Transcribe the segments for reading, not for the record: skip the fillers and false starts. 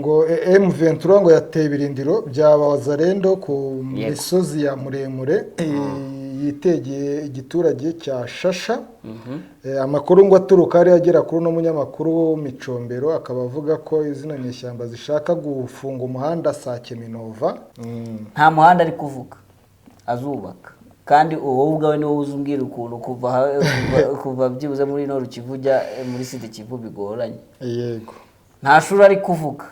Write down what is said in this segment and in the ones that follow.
Ngo M23 ngo yateye ibirindiro bya Wazalendo ku misozi ya Muremure yitegeye igiturage cya Shasha. Amakuru ngo aturuka ari agera kuri uno munyamakuru Micombero akaba avuga ko izina nyeshyamba zishaka gufunga umuhanda Sake Minova. Nta muhanda ari kuvuga azubaka, kandi wowe ubwawe niwo uzi umbwira ukuntu kuva byibuze muri Nord Kivu ujya muri Sud Kivu bigoranye. Yego. Nta shuri ari kuvuga,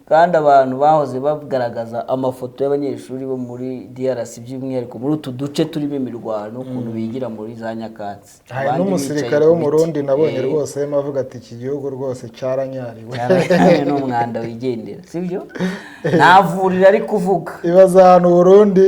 kandi abantu bahoze bagaragaza amafoto y'abanyeshuri bo muri DRC, by'umwihariko muri utu duce turimo imirwano, ukuntu bigira muri za nyakatsi. Hari Abandi n'umusirikare bicaye ku w'Umurundi biti. nabonye rwose arimo avuga ati iki gihugu rwose cyaranyariwe. Cyaranyariwe n'umwanda wigendera, sibyo? Nta vuriro ari kuvuga. Ibaza ahantu Burundi,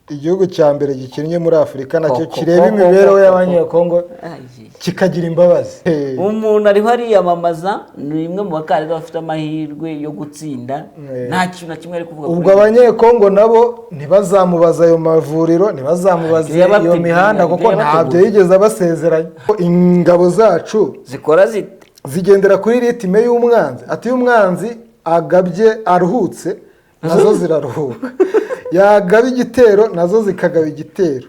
igihugu cya mbere gikinnye muri Afurika, nacyo Koko, kireba koko, imibereho koko. y'Abanyekongo Ayi. kikagira imbabazi. Umuntu ariho ariyamamaza, ni imwe mu bakandida bafite amahirwe yo gutsinda, nta kintu na kimwe ari kuvuga Ubwo kuri Abanyekongo nabo ntibazamubaza ayo mavuriro, ntibazamubaza Ibyo iyo mihanda, ibyo kuko ntabyo yabateguriye. yigeze abasezeranya. Ingabo zacu zikora zite? Zigendera kuri rythme y'umwanzi. Ati iyo umwanzi agabye aruhutse, nazo ziraruhuka, yagaba igitero nazo zikagaba igitero.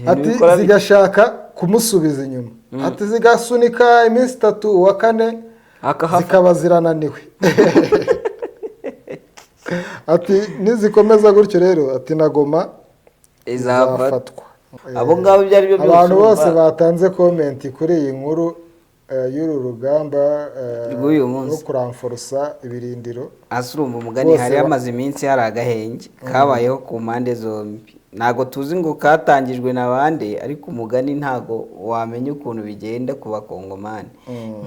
Ati bikora bite? zigashaka kumusubiza inyuma, ati zigasunika iminsi 3, uwa kane Akahava. zikaba zirananiwe. Ati nizikomeza gutyo rero, ati na Goma izafatwa. Izafatwa. Abo ngabo ibyo ari byo byose Abantu bose urumva- batanze comment kuri iyi nkuru y'uru rugamba Rw'uyu munsi. rwo kuramforosa ibirindiro. Hasi urumva umugani Bose hari hamaze iminsi hari agahenge kabayeho ku mpande zombi, ntabwo tuzi ngo katangijwe na bande, ariko umugani ntabwo wamenya ukuntu bigenda ku Bakongomani,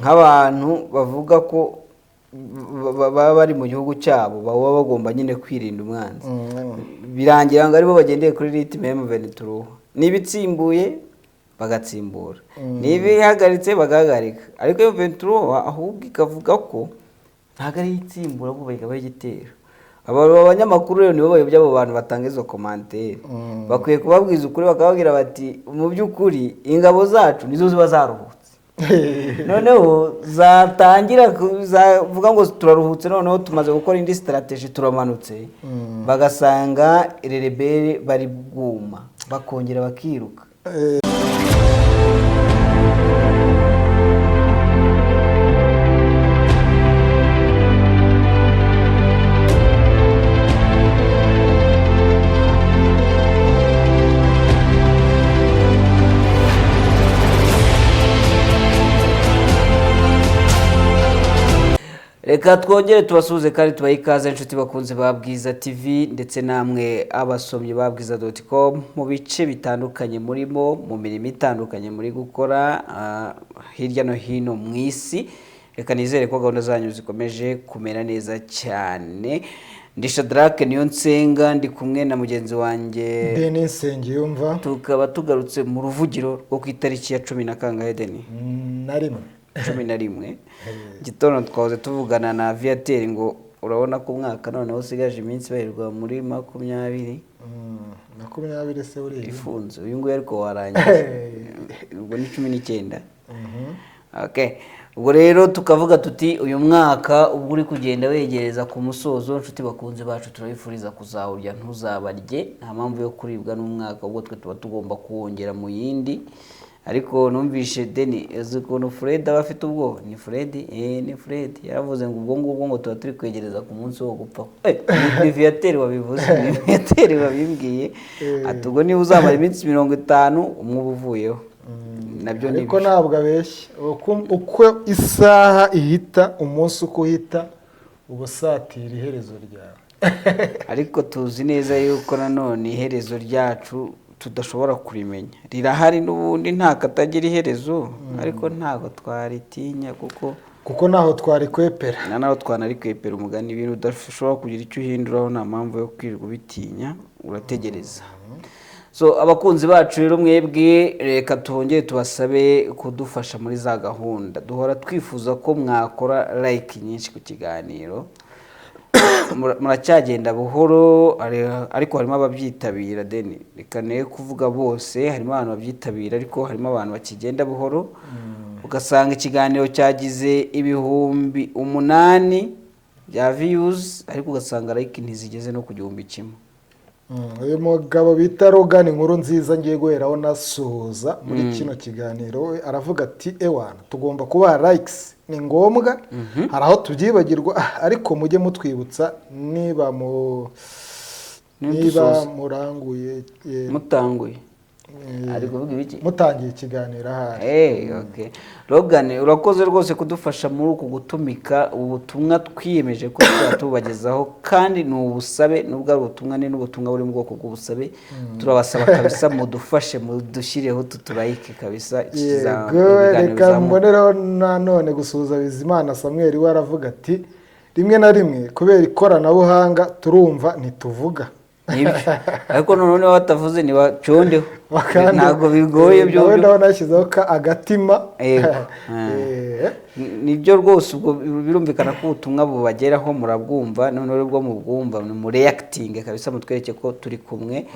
nk'abantu bavuga ko baba bari mu gihugu cyabo, baba bagomba nyine kwirinda umwanzi. Birangira ngo aribo bagendeye kuri rythme ya M23, niba itsimbuye bagatsimbura, niba ihagaritse bagahagarika. Ariko M23 ahubwo ikavuga ko ntabwo ari itsimbura, ahubwo ikaba ari igitero. Aba banyamakuru rero nibo bayobya abo bantu batanga izo commentaires. Bakwiye kubabwiza ukuri, bakababwira bati mu by'ukuri ingabo zacu nizo ziba zaruhutse, noneho zatangira zavuga ngo turaruhutse, noneho tumaze gukora indi stratégie, turamanutse, bagasanga rebelles bari bwuma, bakongera bakiruka. Reka twongere tubasuhuze kandi tubahe ikaze, inshuti bakunze ba Bwiza TV ndetse namwe abasomyi ba bwiza.com, mu bice bitandukanye murimo, mu mirimo itandukanye muri gukora hirya no hino mu isi. Reka nizere ko gahunda zanyu zikomeje kumera neza cyane. Ndi Shadrack niyo nsenga, ndi kumwe na mugenzi wanjye Denis Nsengiyumva. Tukaba tugarutse mu ruvugiro rwo ku itariki ya cumi na kangahe, Denis? Na rimwe. 11. Gitondo twahoze tuvugana na Viateur ngo urabona ko umwaka noneho usigaje iminsi ibarirwa muri 20. 20 se uriya? Ifunze uyu nguyu, ariko warangiye ubwo ni 19. Okay. Ubwo rero tukavuga tuti uyu mwaka ubwo uri kugenda wegereza ku musozo, inshuti bakunze bacu, turabifuriza kuzawurya ntuzabarye. Nta mpamvu yo kuribwa n'umwaka, ubwo twe tuba tugomba kuwongera mu yindi. Ariko numvishe Deni, uzi ukuntu Fred aba afite ubwoba? Ni Fred, ni Fred yaravuze ngo ubwo ngubwo ngo tuba turi kwegereza ku munsi wo gupfa. Ni Viateur wabivuze, ni Viateur wabimbwiye, ati ubwo niba uzamara iminsi 50, umwe uba uvuyeho, nabyo ni Ariko byo. Ntabwo abeshya. Uko isaha ihita, umunsi uko uhita, uba usatira iherezo ryawe. Ariko tuzi neza yuko nanone iherezo ryacu tudashobora kurimenya, rirahari n'ubundi, nta katagira iherezo, ariko ntabwo twaritinya kuko Kuko ntaho twari kwepera. Na naho twanarikwepera. Umugani, ibintu udashobora kugira icyo uhinduraho, nta mpamvu yo kwirirwa ubitinya, urategereza. So abakunzi bacu rero, mwebwe reka tubongere tubasabe kudufasha muri za gahunda duhora twifuza ko mwakora like nyinshi ku kiganiro. Muracyagenda buhoro, ariko harimo ababyitabira. Deni, reka ne kuvuga bose, harimo abantu babyitabira, ariko harimo abantu bakigenda buhoro, ugasanga ikiganiro cyagize 8000. bya views, ariko ugasanga like ntizigeze no ku 1000. Uyu mugabo bita Rogan inkuru nziza ngiye guheraho nasuhuza muri kino kiganiro, we aravuga ati: "Ewana, tugomba kubaha likes, ni ngombwa. Hari aho tubyibagirwa, ariko mujye mutwibutsa niba mu niba Nidusoza. muranguye Mutanguye ari kuvuga ibiki? Mutangiye ikiganiro ahari." Okay. Logan, urakoze rwose kudufasha muri uku gutumika ubutumwa twiyemeje ko tuzajya tubagezaho, kandi ni ubusabe, nubwo ari ubutumwa, ni n'ubutumwa buri mu bwoko bw'ubusabe. Turabasaba kabisa mudufashe, mudushyireho tuturayike kabisa. Iki Yego. ibiganiro Reka bizamuka. mbonereho nanone gusuhuza Bizimana Samuel, we aravuga ati: "Rimwe na rimwe kubera ikoranabuhanga turumva ntituvuga." Nibyo, ariko noneho niba batavuze ntibacondeho. Kandi, ntabwo bigoye byo nawe ndabona yashyizeho ka agatima. Yego. Nibyo rwose, ubwo birumvikana ko ubutumwa bubageraho, murabwumva. Noneho ubwo mubwumva ni mureactinge kabisa, mutwereke ko turi kumwe.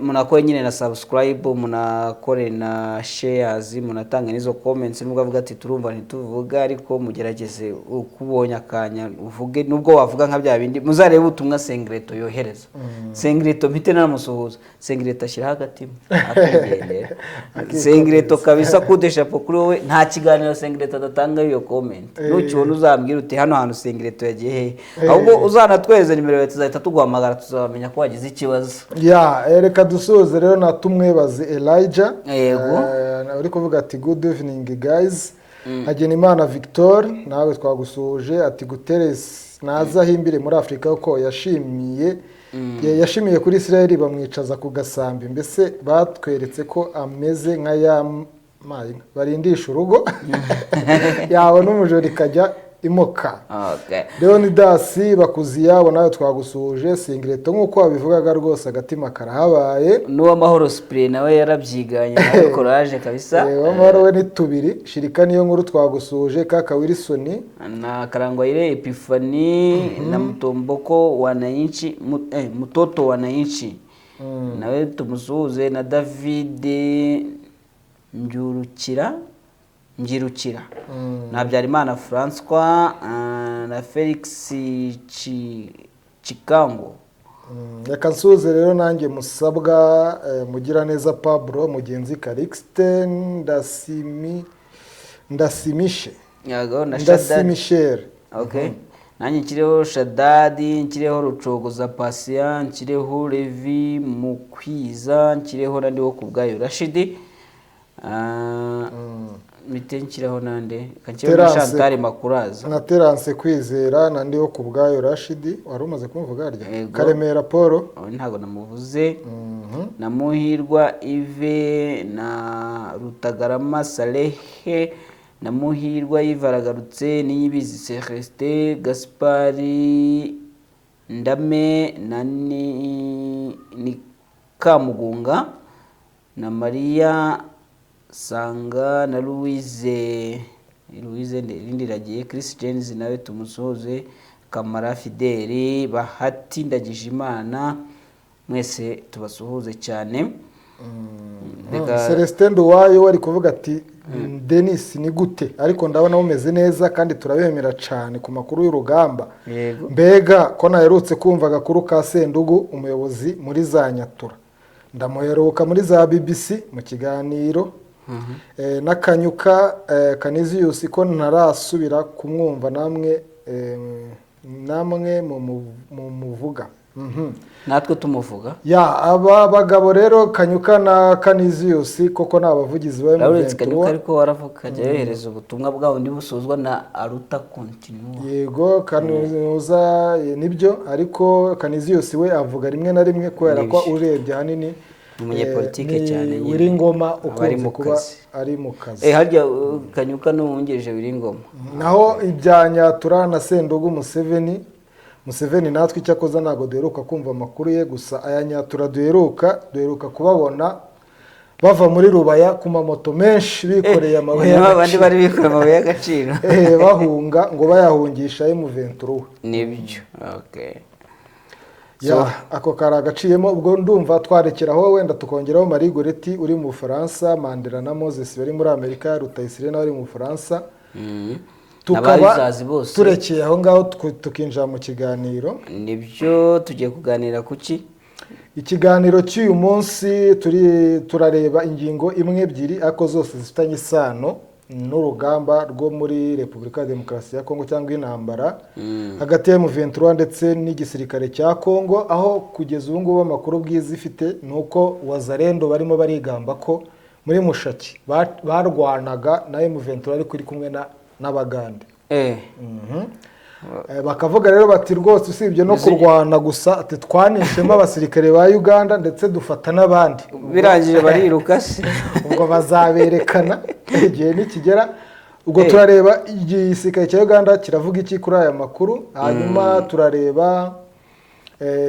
Munakore nyine na subscribe, munakore na shares, munatange n'izo comments. Nubwo avuga ati turumva ntituvuga, ariko mugerageze uko ubonye akanya uvuge, nubwo wavuga nka bya bindi. Muzarebe ubutumwa Sengreto yohereza. Sengreto mpite nanamusuhuza. Sengreto ashyiraho agatima akigendera. Sengreto kabisa, kude chapeau kuri wowe. Nta kiganiro Sengreto adatanga iyo comment. Nukibona uzambwira uti: "Hano hantu Sengreto yagiye hehe?" Ahubwo uzanatwereze nimero yawe, tuzahita tuguhamagara, tuzamenya ko wagize ikibazo. Ya, reka dusuhuze rero na Tumwebaze Elijah. Yego. Uri kuvuga ati: "Good evening guys." Hagenimana Victor, nawe twagusuhuje, ati: "Guterres naza ahimbire muri Afurika kuko yashimiye kuri Israel bamwicaza ku gasambi. Mbese batweretse ko ameze nka ya mayi barindisha urugo, yabona umujura ikajya imoka." Leonidas Bakuziyabo, nawe twagusuhuje. Singireto, nk'uko wabivugaga rwose, agatima karahabaye. N'uwamahoro Spray nawe yarabyiganye, nawe courage kabisa. Uwamahoro we ni tubiri. Shirika niyo nkuru, twagusuhuje. Kaka Wilson. Na Karangwayire Epifani na Mutomboko wananchi, Mutoto wananchi nawe tumusuhuze, na David Mbyurukira Mbyirukira na Habyarimana Francois, na Felix Chikango. Reka nsuhuze rero nanjye Musabwa, Mugiraneza Pablo, Mugenzi Calixte, Ndasimishe. Yego, na Shadadi. Ndasimisheri. Okay. Nanjye nshyireho Shadadi, nshyireho Rucogoza Patient, nshyireho Levi Mukwiza, nshyireho nandi wo kubwayo Rashidi. Mite nshyiraho nande? Reka nshyireho na Terence. Chantal Makuraza. Na Terence Kwizera na Ndiho ku bwayo Rashidi, wari umaze kumuvuga harya? Yego. Karemera Paul. Oh, ntabwo namuvuze. Na Muhirwa Ive na Rutagarama Salehe na Muhirwa Ive aragarutse, Niyibizi Celestin, Gaspari Ndame na ni Kamugunga na Mariya Sanga na Louise Louise irindi iragiye. Chris James nawe tumusoze, Kamara Fideli, Bahati Ndagijimana, mwese tubasuhuze cyane. Celestin Nduwayo ari kuvuga ati: "Denis, ni gute? Ariko ndabona mumeze neza kandi turabemera cyane ku makuru y'urugamba." Yego. Mbega ko naherutse kumva agakuru ka Sendugu, umuyobozi muri za Nyatura, ndamuheruka muri za BBC mu kiganiro. N'akanyuka Kaniziyusi ko ntarasubira kumwumva, namwe namwe mumuvuga. Natwe tumuvuga. Ya, aba bagabo rero Kanyuka na Kaniziyusi koko ni abavugizi ba Lawrence M23. Kanyuka ariko waravuga akajya yohereza ubutumwa bwa bundi busozwa na aruta continua. Yego, Kanuza, nibyo, ariko Kaniziyusi we avuga rimwe na rimwe kubera ko Nibyo. urebye ahanini Ni umunyepolitike ni cyane nyine. Wiringoma Aba ari ukunze mu kuba kazi. ari mu kazi. Harya Kanyuka n'uwungirije Wiringoma. Naho ibya Nyatura na Sendugu Museveni, natwe icyakoza ntabwo duheruka kumva amakuru ye. Gusa aya Nyatura duheruka kubabona bava muri Rubaya ku mamoto menshi bikoreye amabuye Nibo abandi y'agaciro. bari bikoreye amabuye y'agaciro. Bahunga ngo bayahungisha M23. Nibyo, okay. Ya, ako kari agaciyemo. Ubwo ndumva twarekeraho, wenda tukongeraho Marie Goretti uri mu Bufaransa, Mandela na Moses bari muri Amerika, Rutayisire nawe ari mu Bufaransa. Tukaba N'abayizazi bose. turekeye aho ngaho, tukinjira mu kiganiro. Nibyo, tugiye kuganira ku ki? Ikiganiro cy'uyu munsi turi turareba ingingo imwe, ebyiri, ariko zose zifitanye isano n'urugamba rwo muri Repubulika ya Demokarasi ya Kongo, cyangwa intambara hagati ya M23 ndetse n'igisirikare cya Kongo, aho kugeza ubu ngubu amakuru Bwiza ifite ni uko Wazalendo barimo barigamba ko muri Mushaki barwanaga na M23 ariko iri kumwe n'Abagande. Bakavuga rero bati rwose usibye no kurwana gusa, ati twanishemo abasirikare ba Uganda ndetse dufata n'abandi. Birangije bariruka se? Ubwo bazaberekana igihe nikigera. Ubwo turareba igisirikare cya Uganda kiravuga iki kuri aya makuru, hanyuma turareba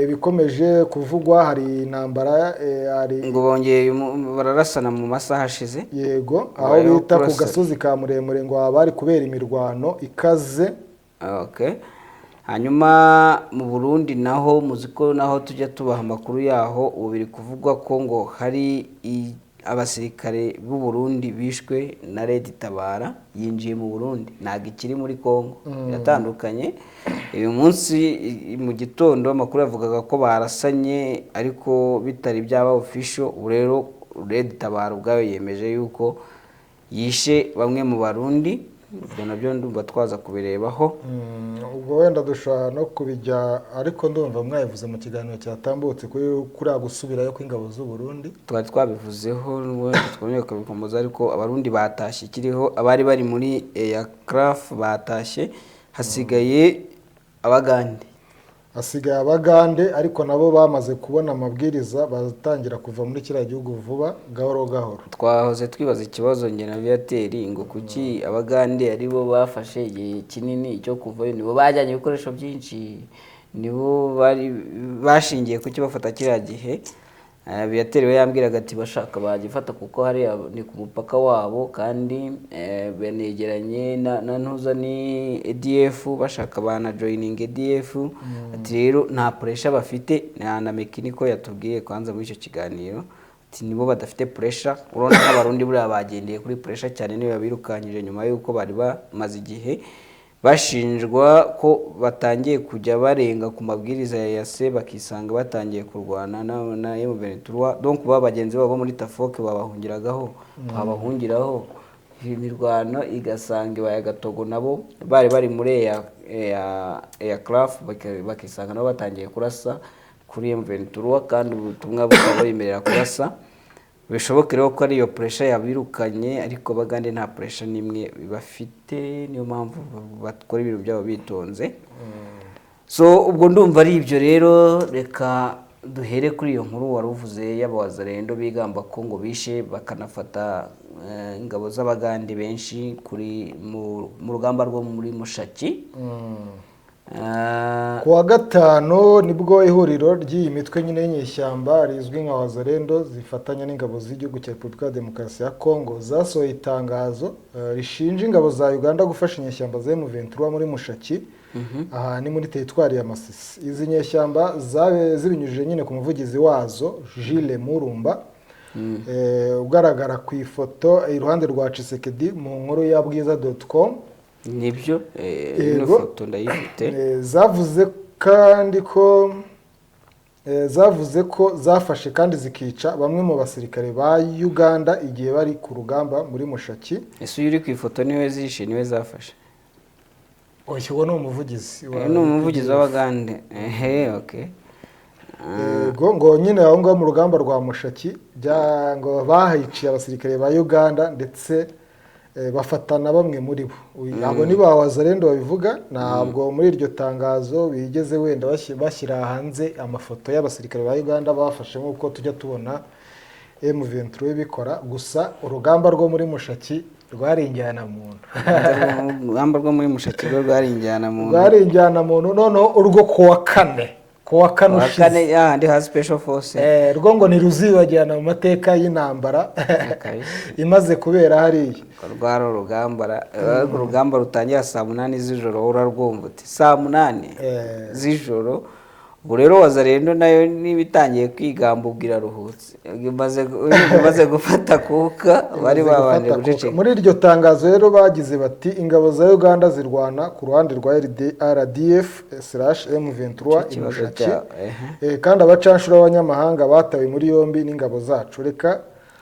ibikomeje kuvugwa. Hari intambara, hari Ngo bongeye bararasana mu masaha ashize. Yego, aho Habayeho bita ku kurasa. gasozi ka Muremure, ngo haba hari kubera imirwano ikaze. Okay. Hanyuma mu Burundi naho muzi ko naho tujya tubaha amakuru yaho. Ubu biri kuvugwa ko ngo hari abasirikare b'u Burundi bishwe na Red Tabara yinjiye mu Burundi, ntabwo ikiri muri Congo, biratandukanye. Uyu munsi mu gitondo amakuru yavugaga ko barasanye ariko bitari byaba official. Ubu rero Red Tabara ubwayo yemeje yuko yishe bamwe mu Barundi. Ibyo nabyo ndumva twaza kubirebaho. Ubwo wenda dushobora no kubijya, ariko ndumva mwabivuze mu kiganiro cyatambutse kuri kuriya gusubirayo kw'ingabo z'u Burundi. Twari twabivuzeho n'ubundi twongeye kubikomeza, ariko Abarundi batashye, ikiriho abari bari muri EACRF batashye, hasigaye Abagande. Hasigaye Abagande, ariko nabo bamaze kubona amabwiriza, batangira kuva muri kiriya gihugu vuba, gahoro gahoro. Twahoze twibaza ikibazo njye na Viateur ngo kuki Abagande aribo bafashe igihe kinini cyo kuvayo? Nibo bajyanye ibikoresho byinshi, nibo bari bashingiye kuki bafata kiriya gihe? Viateur we yambwiraga ati bashaka bagifata kuko hariya ni ku mupaka wabo kandi benegeranye na ntuza ni ADF, bashaka bana joining ADF. Ati rero nta pressure bafite, na Mekiniko yatubwiye kwanza muri icyo kiganiro ati nibo badafite pressure. Urabona nk'Abarundi buriya bagendeye kuri pressure cyane, niyo babirukanyije nyuma y'uko bari bamaze igihe bashinjwa ko batangiye kujya barenga ku mabwiriza ya EAC, bakisanga batangiye kurwana na M23. Donc ba bagenzi babo bo muri Tafoke babahungiragaho, babahungiraho, imirwano igasanga ibaye agatogo. Nabo bari bari muri EACRF, bakisanga nabo batangiye kurasa kuri M23 kandi ubutumwa bukaba bubemerera kurasa. Bishoboke rero ko ari iyo pressure yabirukanye, ariko Abagande nta pressure n'imwe bafite, niyo mpamvu bakora ibintu byabo bitonze. So ubwo ndumva ari ibyo rero. Reka duhere kuri iyo nkuru wari uvuze y'Abawazalendo bigamba ko ngo bishe bakanafata ingabo z'Abagande benshi kuri mu rugamba rwo muri Mushaki. Ku wa gatanu nibwo ihuriro ry'iyi mitwe nyine y'inyeshyamba rizwi nka Wazalendo zifatanya n'ingabo z'igihugu cya Repubulika ya Demokarasi ya Kongo zasohoye itangazo rishinja ingabo za Uganda gufasha inyeshyamba za M23 muri Mushaki. Aha ni muri teritwari ya Masisi. Izi nyeshyamba zibinyujije nyine ku muvugizi wazo Jules Murumba, ugaragara ku ifoto iruhande rwa Tshisekedi mu nkuru ya bwiza.com. Nibyo, ino foto ndayifite. Zavuze kandi ko zavuze ko zafashe kandi zikica bamwe mu basirikare ba Uganda igihe bari ku rugamba muri Mushaki. Ese uyu uri ku ifoto niwe zishe, niwe zafashe? Oya, uwo ni umuvugizi wa Ni umuvugizi w'Abagande, ehe, okay. Yego, ngo nyine aho ngaho mu rugamba rwa Mushaki ngo bahiciye abasirikare ba Uganda ndetse bafata na bamwe muri bo. Abo ni ba Wazalendo babivuga. Ntabwo muri iryo tangazo bigeze wenda bashyira hanze amafoto y'abasirikare ba Uganda bafashe nk'uko tujya tubona M23 bikora. Gusa urugamba rwo muri Mushaki rwari injyana muntu. Urugamba rwo muri Mushaki rwo rwari injyana muntu. Rwari injyana muntu. Noneho urwo kuwa kane Kuwa ushize, kane hahandi ha special force, rwo ngo ntiruzibagirana mu mateka y'intambara Kabisa. imaze kubera hariya. Rwari urugamba ariko urugamba rutangira saa 8 z'ijoro, wowe urarwumva uti saa 8 z'ijoro? Ubu rero Wazalendo nayo niba itangiye kwigamba ubwo iraruhutse, imaze gufata kuka bari babanje guceceka. Muri iryo tangazo rero bagize bati ingabo za Uganda zirwana ku ruhande rwa RDF /M23 Icyo kibazo Imushaki, cya- kandi abacanshuro b'abanyamahanga batawe muri yombi n'ingabo zacu, reka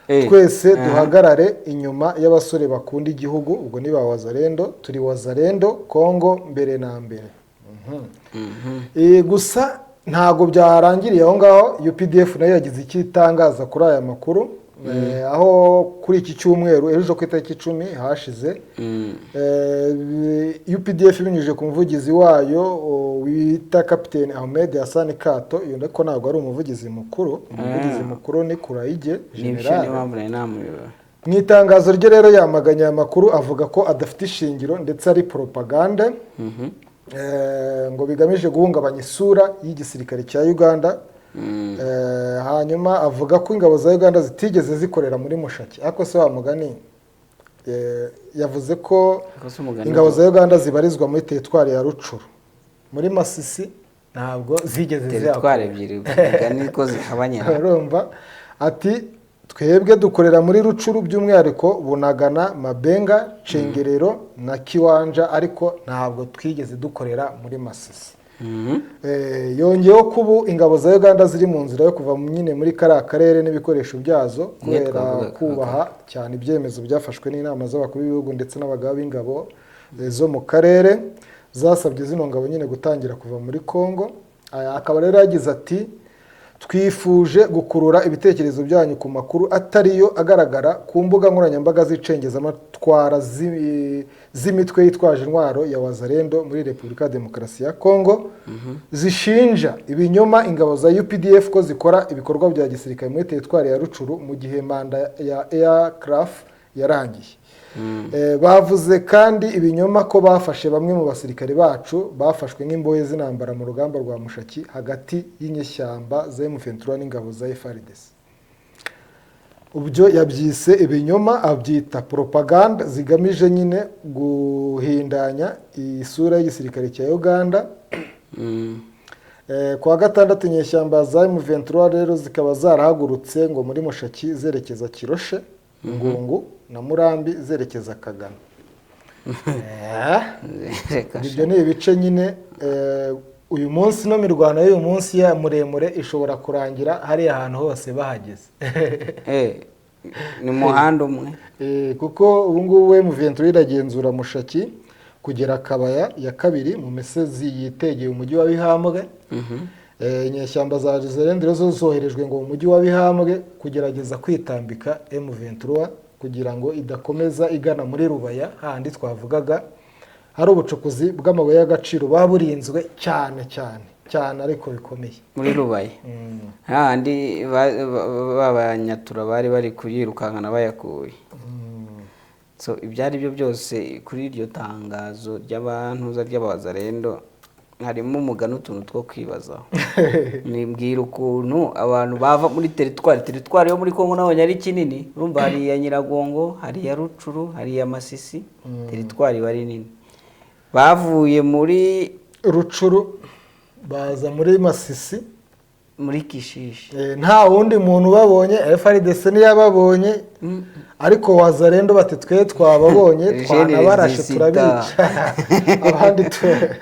twese duhagarare inyuma y'abasore bakunda igihugu. Ubwo ni ba Wazalendo, turi Wazalendo Kongo mbere na mbere. Gusa ntabwo byarangiriye aho ngaho, UPDF nayo yagize icyo itangaza kuri aya makuru, aho kuri iki cyumweru ejo ku itariki 10 hashize, UPDF ibinyujije ku muvugizi wayo wita Kapiteni Ahmed Hassan Kato, iyo ariko ntabwo ari umuvugizi mukuru, umuvugizi mukuru ni Kurayige Nibyo, General. niyo mpamvu nari namuyobora. Mu itangazo rye rero yamaganye aya makuru, avuga ko adafite ishingiro ndetse ari propagande, ngo bigamije guhungabanya isura y'igisirikare cya Uganda. Hanyuma avuga ko ingabo za Uganda zitigeze zikorera muri Mushaki. Ariko se wa mugani, yavuze ko Ariko se umugani ingabo za Uganda zibarizwa muri teritwari ya Rucuru, muri Masisi ntabwo zigeze teritwari zihakorera. Ebyiri umugani ko zihabanye. Urumva ati twebwe dukorera muri Rucuru, by'umwihariko Bunagana, Mabenga, Cengerero na Kiwanja, ariko ntabwo twigeze dukorera muri Masisi. Yongeyeho ko ubu ingabo za Uganda ziri mu nzira yo kuva nyine muri kariya karere n'ibikoresho byazo, Niyo kubera twavugaga. kubaha cyane ibyemezo byafashwe n'inama z'abakuru b'ibihugu ndetse n'abagaba b'ingabo zo mu karere, zasabye zino ngabo nyine gutangira kuva muri Congo. Aya akaba rero yagize ati twifuje gukurura ibitekerezo byanyu ku makuru atariyo agaragara ku mbuga nkoranyambaga z'icengezamatwara z'imitwe yitwaje intwaro ya Wazalendo muri Repubulika ya Demokarasi ya Congo, zishinja ibinyoma ingabo za UPDF ko zikora ibikorwa bya gisirikare muri teritwari ya Rucuru mu gihe manda ya EACRF yarangiye. Bavuze kandi ibinyoma ko bafashe bamwe mu basirikare bacu bafashwe nk'imbohe z'intambara mu rugamba rwa Mushaki hagati y'inyeshyamba za M23 n'ingabo za FARDC. Ubyo yabyise ibinyoma, abyita propaganda zigamije nyine guhindanya isura y'igisirikare cya Uganda. Kuwa gatandatu inyeshyamba za M23 rero zikaba zarahagurutse ngo muri Mushaki zerekeza Kiroshe, Ngungu na Murambi zerekeza Kagano. Reka. Ibyo ni ibice nyine, uyu munsi no mirwano y'uyu munsi ya muremure ishobora kurangira hariya ahantu hose bahageze. Ni umuhanda umwe. Kuko ubu ngubu M23 iragenzura Mushaki kugera Kabaya ya kabiri mu misozi yitegeye umujyi wa Bihambwe. Inyeshyamba za Wazalendo zo zoherejwe ngo mu mujyi wa Bihambwe kugerageza kwitambika M23 kugira ngo idakomeza igana muri Rubaya, handi twavugaga hari ubucukuzi bw'amabuye y'agaciro buba burinzwe cyane cyane cyane ariko bikomeye. Muri Rubaye hahandi b'abanyatura bari bari kuyirukankana bayakuye. So ibyo ari byo byose, kuri iryo tangazo ry'abantuza ry'abazarendo harimo umugani, utuntu two kwibazaho. Nimbwira ukuntu abantu bava muri teritwari yo muri Kongo nabonye ari kinini. Urumva hari iya Nyiragongo, hari iya Rucuru, hari iya Masisi, teritwari iba ari nini. Bavuye muri Rucuru baza muri Masisi, muri Kishishe. Nta wundi muntu ubabonye, FARDC ntiyababonye, ariko Wazalendo bati twe twababonye, Jeune twanabarashe, Resisita. turabica abandi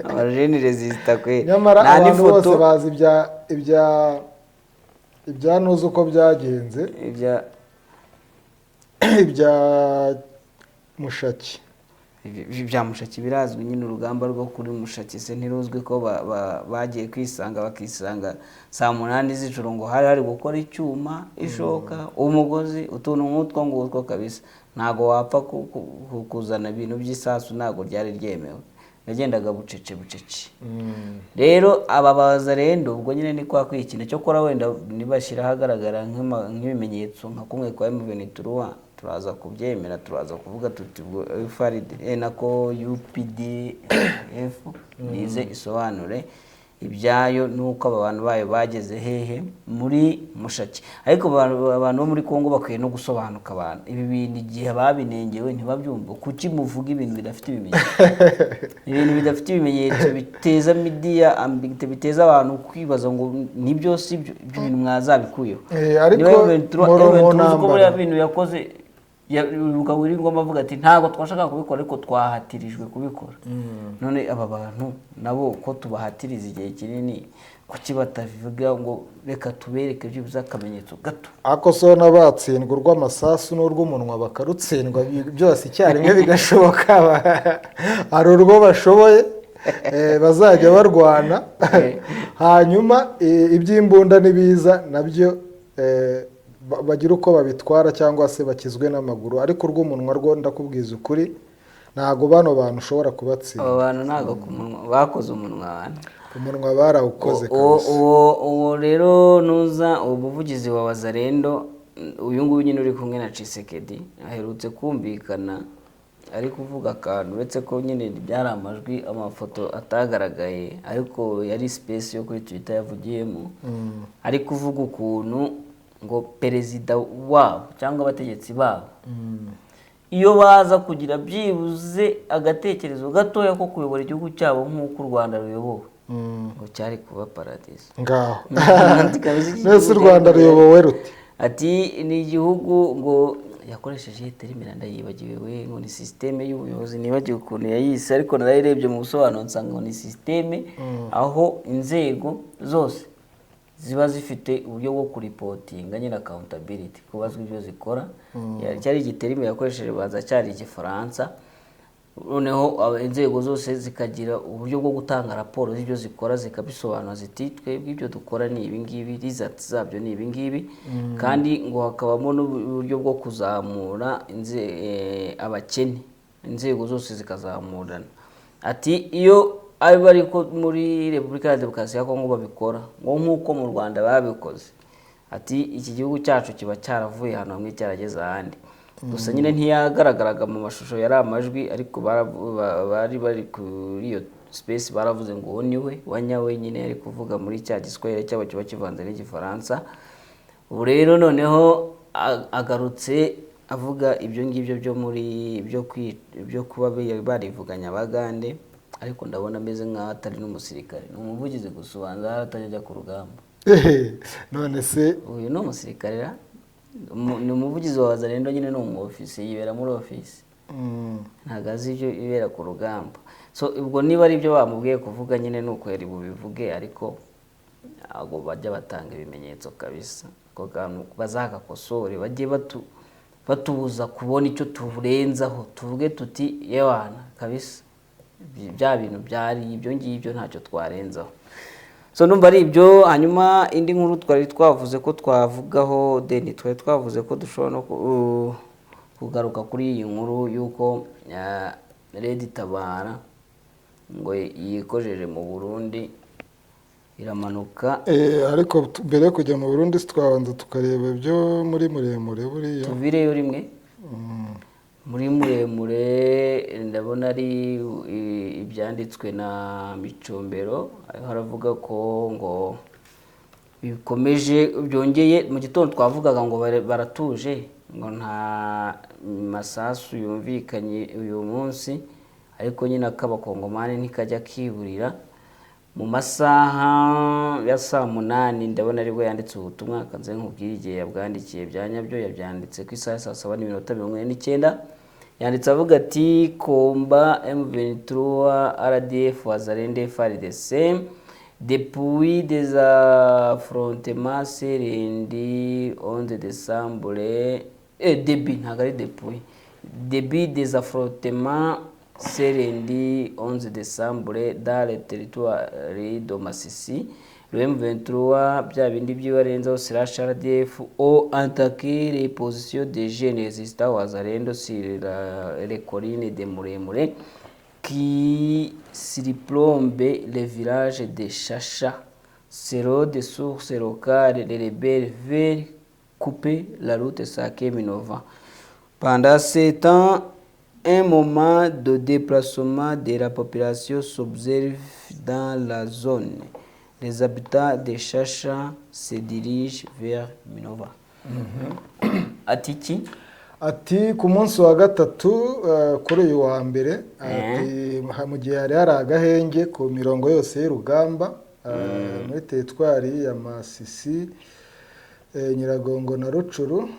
Abajene resisita kwe. Nyamara Nta abantu n'ifoto. bose bazi ibya nuzi uko byagenze, Ibya ibya Mushaki. Ibya Mushaki birazwi nyine, urugamba rwo kuri Mushaki se ntiruzwi ko bagiye kwisanga bakisanga saa 8 z'ijoro, ngo hari hari gukora icyuma, ishoka, umugozi, utuntu nk'utwo ngutwo kabisa. Ntago wapfa kuzana ibintu by'isasu, ntago ryari ryemewe, yagendaga bucece bucece. Rero aba bazarendo ubwo nyine ni kwa kwikina. Cyokora wenda nibashyira ahagaragara nk'ibimenyetso nka kumwe kwa M23, turaza kubyemera, turaza kuvuga tuti ubwo FARD, nako UPDF nize isobanure. Ibyayo nuko aba bantu bayo bageze hehe muri Mushaki. Ariko abantu bo muri Kongo bakwiye no gusobanuka. Abantu ibi bintu igihe babinengewe ntibabyumva. Kuki muvuga ibintu bidafite ibimenyetso? Ibintu bidafite ibimenyetso biteza media ambiguity, biteza abantu kwibaza ngo nibyo si byo. Ibyo bintu mwazabikuyeho. Ariko Niba M23 mu M23 uzi ko ntambara. buriya bintu yakoze ukaba uri ngoma avuga ati: "Ntabwo twashakaga kubikora, ariko twahatirijwe kubikora." None aba bantu nabo ko tubahatiriza igihe kinini, kuki batavuga ngo reka tubereke byibuze akamenyetso gato? Ako so n'abatsindwa urw'amasasu n'urw'umunwa bakarutsindwa byose icyarimwe bigashoboka. Hari urwo bashoboye bazajya barwana, hanyuma iby'imbunda n'ibiza nabyo bagira uko babitwara cyangwa se bakizwe n'amaguru. Ariko urw'umunwa rwo, ndakubwiza ukuri, ntabwo bano bantu ushobora kubatsinda. Aba bantu ntabwo ku munwa bakoze umunwa abantu. Umunwa barawukoze uwo kabisa. Uwo rero nuza uwo muvugizi wa Wazalendo, uyu nguyu nyine uri kumwe na Tshisekedi, aherutse kumvikana ari kuvuga akantu, uretse ko nyine byari amajwi, amafoto atagaragaye, ariko yari space yo kuri Twitter yavugiyemo, ari kuvuga ukuntu ngo perezida wabo cyangwa abategetsi babo, iyo baza kugira byibuze agatekerezo gatoya ko kuyobora igihugu cyabo nk'uko u Rwanda ruyobowe, ngo cyari kuba paradiso. Ngaho. Ati kabisa iki Mbese u gihugu Rwanda cyari ruyobowe rute? Ati ni igihugu, ngo yakoresheje terme ndayibagiwe we, ngo ni système y'ubuyobozi, nibagiwe ukuntu yayise, ariko narayirebye mu busobanuro nsanga ngo ni système aho inzego zose ziba zifite uburyo bwo kuripotinga nyine, accountability, kubazwa ibyo zikora. Cyari igiterme yakoresheje, baza cyari Igifaransa. Noneho inzego zose zikagira uburyo bwo gutanga raporo z'ibyo zikora, zikabisobanura ziti: "Twebwe ibyo dukora ni ibi ngibi, results zabyo ni ibi ngibi." Kandi ngo hakabamo n'uburyo bwo kuzamura abakene, inzego zose zikazamurana. Ati iyo ari ariko muri Repubulika ya Demokarasi ya Kongo babikora ngo nk'uko mu Rwanda babikoze, ati iki gihugu cyacu kiba cyaravuye ahantu hamwe cyarageze ahandi. Gusa nyine ntiyagaragaraga mu mashusho, yari amajwi, ariko bari bari kuri iyo space baravuze ngo uwo ni we wa nyawe nyine yari kuvuga muri cya Giswahili cyabo kiba kivanze n'Igifaransa. Ubu rero noneho agarutse avuga ibyo ngibyo byo muri byo kuba barivuganye Abagande, ariko ndabona ameze nk'aho atari n'umusirikare, ni umuvugizi gusa, ubanza atajya ajya ku rugamba. None se? Uyu ni umusirikare ra? Ni umuvugizi wa Wazalendo nyine, ni umu ofisi, yibera muri ofisi, ntabwo azi ibyo ibera ku rugamba. So ubwo niba ari ibyo bamubwiye kuvuga nyine ni uko yari bubivuge, ariko ntabwo bajya batanga ibimenyetso kabisa. Ako kantu bazagakosore, bajye batubuza kubona icyo turenzaho, tuvuge tuti: "Yewana kabisa, bya bintu byari ibyo ngibyo, ntacyo twarenzaho." So numva ari ibyo. Hanyuma indi nkuru twari twavuze ko twavugaho, deni twari twavuze ko dushobora no kugaruka kuri iyi nkuru y'uko Red Tabara ngo yikojeje mu Burundi, iramanuka. Ariko mbere yo kujya mu Burundi twabanza tukareba ibyo muri Muremure buriya. Tuvireyo rimwe muri Muremure. Ndabona ari ibyanditswe na Micombero, ariho haravuga ko ngo bikomeje byongeye. Mu gitondo twavugaga ngo baratuje, ngo nta masasu yumvikanye uyu munsi, ariko nyine ak'Abakongomani ntikajya kiburira. Mu masaha ya saa 8 ndabona aribwo yanditse ubutumwa. Kanze nkubwire igihe yabwandikiye bya nyabyo. Yabyanditse ku isaha ya saa 7:49. Yanditse avuga ati: "Combat M23 RDF Wazalendo FARDC depuis des affrontements ce lundi 11 décembre." Début, ntabwo ari depuis. "Début des affrontements ce lundi 11 décembre dans le territoire de Masisi. Le M23, bya bindi by'ibarenzaho, /RDF ont attaqué les positions des jeunes résistants Wazalendo sur les collines de Muremure qui surplombe le village de Chacha. Selon des sources locales, les rebelles veulent couper la route Sake-Minova. Pendant ce temps, un moment de déplacement de la population s'observe dans la zone." Les habitants de Shasha se dirigent vers Minova. Ati iki? Ati ku munsi wa gatatu, kuri uyu wa mbere, ati mu gihe hari agahenge ku mirongo yose y'urugamba muri teritwari ya Masisi, Nyiragongo na Rucuru.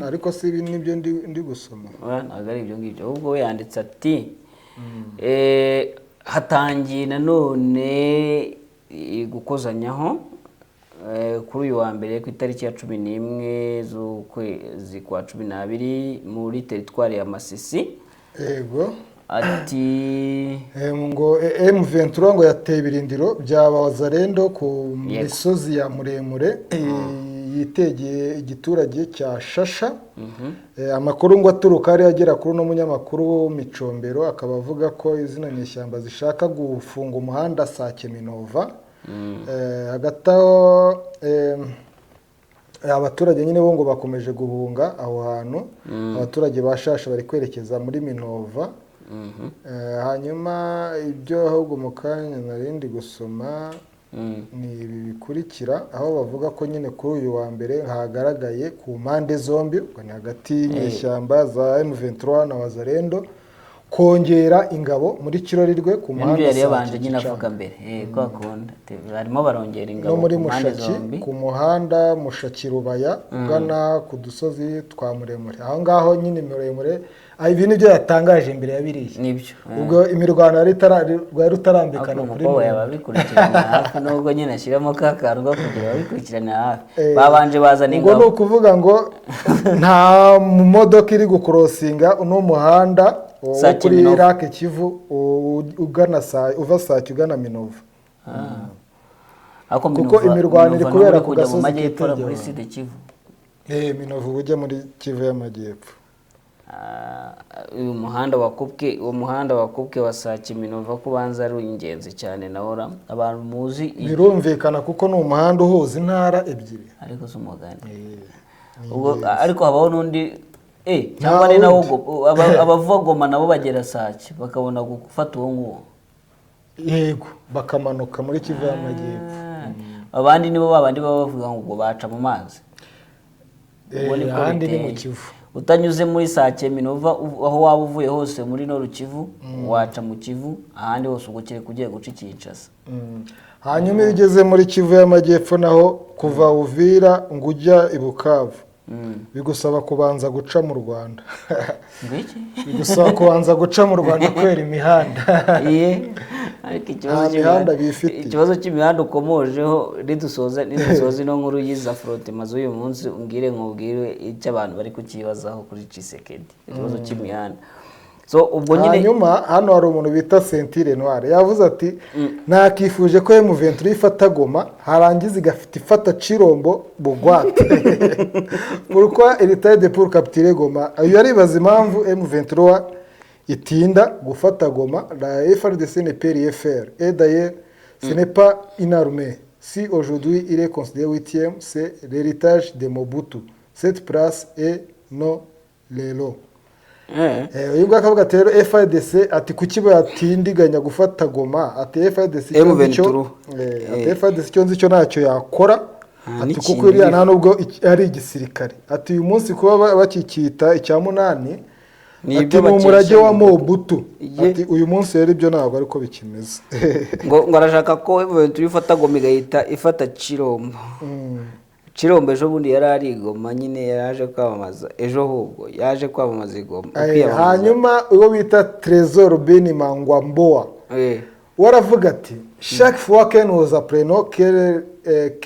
Ariko si ibi nibyo ndi gusoma? Oya, ntabwo ari ibyo ngibyo. Ahubwo we yanditse ati hatangiye nanone gukozanyaho kuri uyu wa mbere ku itariki ya 11 z'ukwezi kwa 12 muri teritwari ya Masisi. Ati Ngo M23 ngo yateye ibirindiro bya Wazalendo ku misozi ya Muremure yitegeye igiturage cya Shasha. Amakuru ngo aturuka hariya agera kuri uno munyamakuru Micombero akaba avuga ko izina nyeshyamba zishaka gufunga umuhanda Sake Minova. Hagati aho abaturage nyine bo ngo bakomeje guhunga aho hantu. Abaturage ba Shasha bari kwerekeza muri Minova. Hanyuma ibyo ahubwo mu kanya narindi gusoma ni ibi bikurikira, aho bavuga ko nyine kuri uyu wa mbere hagaragaye ku mpande zombi, ubwo ni hagati y'inyeshyamba za M23 na Wazalendo, kongera ingabo muri Kirorirwe ku Nibyo muhanda yari Sake yabanje nyine Gicanga. avuga mbere, kwa kundi Ati, barimo barongera No ingabo muri ku mpande Mushaki zombi. ku muhanda Mushaki Rubaya ugana ku dusozi twa Muremure, aho ngaho nyine Muremure. Ibi nibyo yatangaje imbere ya biriya. Nibyo. Ubwo imirwano yari rwari rutarambikana Ariko kuri umukobwa yaba Muremure. abikurikirana hafi, nubwo nyine ashyiramo ka kantu ko kugira ababikurikirana hafi. Babanje bazana Ubwo ni ingabo. ukuvuga ngo nta modoka iri gukorosinga uno muhanda wo Sake kuri Minova. Lake Kivu ugana uva Sake ugana Minova. Ariko Kuko imirwano iri Minova kubera n'ubu ku kujya mu gasozi majyepfo kitegeye muri abantu. Sud Kivu. Minova uba ujya muri Kivu y'Amajyepfo. Ah, uyu muhanda wakubwe, uwo muhanda wakubwe wa Sake Minova ko ubanza ari ingenzi cyane nawe abantu muzi Birumvikana kuko ni umuhanda uhuza intara ebyiri. Ariko si umugani. Ni Ubwo ingenzi. ariko habaho n'undi cyangwa ni nawo Wundi. ubwo abava Goma nabo bagera Sake bakabona gufata uwo nguwo. Yego, bakamanuka muri Kivu y'Amajyepfo. Ah, abandi nibo babandi baba bavuga ngo ubwo baca mu mazi. Ubwo niko Ahandi ni mu biteye. Kivu. Utanyuze muri Sake Minova, aho waba uvuye hose muri Nord Kivu waca mu Kivu, ahandi hose ubwo kereka ugiye guca i Kinshasa. Hanyuma iyo ugeze muri Kivu y'Amajyepfo naho, kuva Uvira ngo ujya i Bukavu bigusaba kubanza guca mu Rwanda. Ngo iki? Bigusaba kubanza guca mu Rwanda kubera imihanda. Iye, ariko ikibazo Nta cy'imihanda mihanda bifitiye. Ikibazo cy'imihanda ukomojeho, nidusoza ino nkuru y'iza affrontement z'uyu munsi, umbwire nkubwire icyo abantu bari kukibazaho kuri Tshisekedi, ikibazo cy'imihanda. So ubwo nyine Hanyuma hano hari umuntu bita Sentire Noire yavuze ati nakifuje ko M23 ifata Goma, harangiza igafita ifata Chirombo bugwate. Pourquoi il tarde pour capturer Goma? Ayo yaribaza impamvu M23 itinda gufata Goma. La FARDC ne peut rien faire et d'ailleurs ce n'est pas une armée. Si aujourd'hui il est considéré huitième, c'est l'héritage de Mobutu. Cette place est non lelo. Uyu nguyu akavuga ati rero FARDC, ati kuki batindiganya gufata Goma? Ati FARDC icyo nzi cyo M23. Ati FARDC icyo nzi cyo ntacyo yakora. Nta Ati n'ikintu kuko iriya iriho. nta nubwo ari igisirikare. Ati uyu munsi kuba bakikita icya munani, Ni ati ibyo ni umurage bakesha wa Mobutu. Ye. Ati uyu munsi rero ibyo ntabwo ariko bikimeze. Ngo arashaka ko M23 ifata Goma igahita ifata Chirombo. Chirombo ejo bundi yari ari i Goma nyine, yari aje kwamamaza ejo, ahubwo yaje kwamamaza i Goma, kwiyamamaza. Hanyuma uwo bita Trésor Beni Mangwamboa waravuga ati chaque fois que nous apprenons que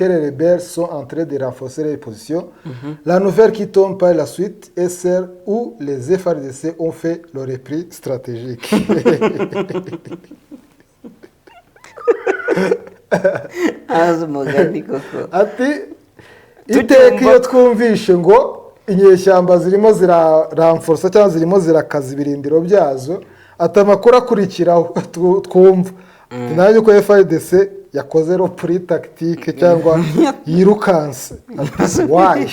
les rebelles sont en train de renforcer les positions, la nouvelle qui tombe par la suite est celle où les FARDC ont fait le repli stratégique. Azi umugani koko. Ati iteka iyo twumvishe ngo inyeshyamba zirimo ziraramforosa cyangwa zirimo zirakaza ibirindiro byazo, ati amakuru akurikiraho twumva ati nayo ko FARDC yakoze repli tactique cyangwa yirukanse. Ati why?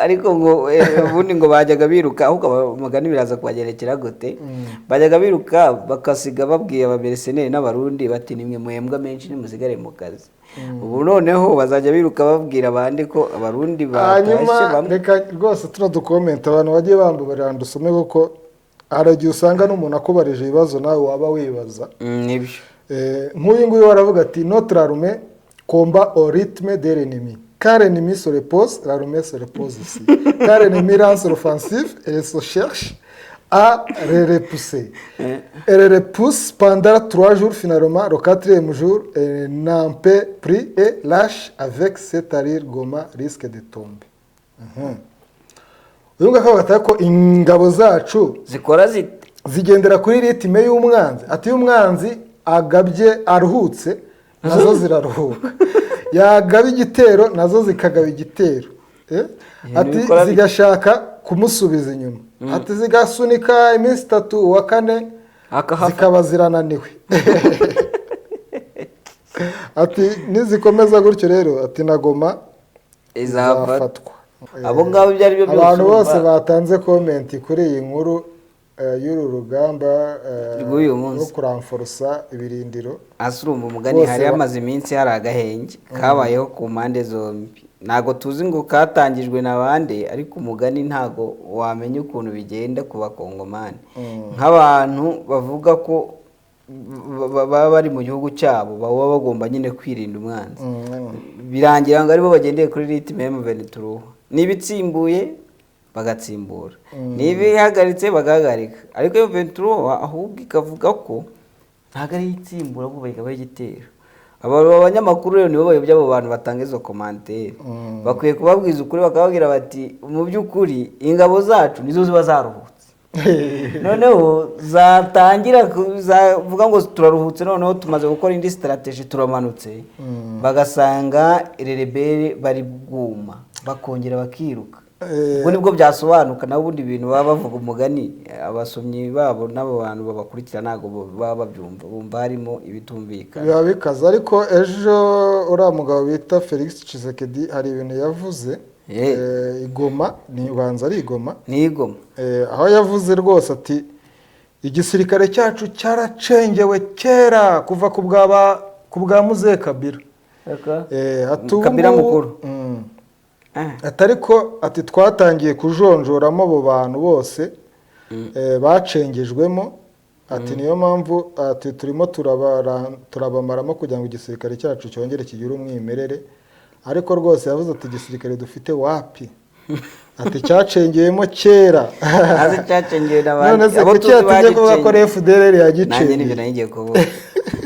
Ariko ngo ubundi ngo bajyaga biruka, ahubwo umugani biraza kubagerekera gute? Bajyaga biruka bakasiga babwiye abamercenaires n'Abarundi bati: "Nimwe muhembwa menshi, nimusigare mu kazi." Ubu noneho bazajya biruka babwira abandi ko Abarundi batashye. Hanyuma Bamwe reka rwose tuno ducomment abantu bagiye bambabarira dusome, kuko hari igihe usanga n'umuntu akubarije ibibazo nawe waba wibaza. Nibyo. Nk'uyu nguyu aravuga ati: "Notre armée combat au rythme de l'ennemi. Quand l'ennemi se repose, l'armée se repose aussi. Quand l'ennemi lance l'offensive, elle se cherche à les repousser. Elle repousse pendant 3 jours. Finalement, le quatrième jour, elle n'en peut plus et lâche. Avec cette allure, Goma risque de tomber." Uyu nguyu akavuga ati ko ingabo zacu zikora zite? Zigendera kuri rythme y'umwanzi. Ati iyo umwanzi agabye aruhutse, nazo ziraruhuka, yagaba igitero nazo zikagaba igitero. Ibintu Ati bikora bite? zigashaka kumusubiza inyuma, ati zigasunika iminsi 3, uwa kane akahava. Zikaba zirananiwe. Ati nizikomeza gutyo rero, ati na Goma izafatwa. Izafatwa. Abo ngabo ibyo ari byo byose Abantu bose urumva- batanze comment kuri iyi nkuru y'uru rugamba rw'uyu munsi. rwo kurenforça ibirindiro. Hasi urumva umugani Bose hari hamaze iminsi hari agahenge kabayeho ku mpande zombi. Ntabwo tuzi ngo katangijwe na bande, ariko umugani ntabwo wamenya ukuntu bigenda ku Bakongomani, nk'abantu bavuga ko baba bari mu gihugu cyabo, baba bagomba nyine kwirinda umwanzi. Birangira ngo aribo bagendeye kuri rythme ya M23. Niba itsimbuye bagatsimbura, niba ihagaritse bagahagarika. Ariko M23 ahubwo ikavuga ko ntabwo ari itsimbura, ahubwo ikaba ari igitero. Aba banyamakuru rero nibo bayobya abo bantu batanga izo commentaires. Bakwiye kubabwiza ukuri, bakababwira bati mu by'ukuri ingabo zacu nizo ziba zaruhutse, noneho zatangira zavuga ngo turaruhutse, noneho tumaze gukora indi stratégie, turamanutse, bagasanga rebelles bari bwuma, bakongera bakiruka. Ubwo nibwo byasobanuka. Naho ubundi ibintu baba bavuga, umugani abasomyi babo n'abo bantu babakurikira ntabwo baba babyumva, bumva harimo ibitumvikana. Biba bikaze. Ariko ejo uriya mugabo bita Felix Tshisekedi hari ibintu yavuze i Goma, ni ubanza ari i Goma. Ni i Goma. Aho yavuze rwose ati igisirikare cyacu cyaracengewe kera kuva ku bwa Muzehe Kabila. Ati ubu Kabila ngubu- mukuru. Ati ariko ati twatangiye kujonjoramo abo bantu bose bacengejwemo, ati niyo mpamvu ati turimo turabamaramo kugira ngo igisirikare cyacu cyongere kigire umwimerere. Ariko rwose yavuze ati igisirikare dufite wapi, ati cyacengeyemo kera. Azi cyacengewe n'abandi. None se Abo kuki tuzi yatinye kuvuga ko bagicengeye. FDLR Nanjye yagicengeye? Nibyo nari ngiye kuvuga.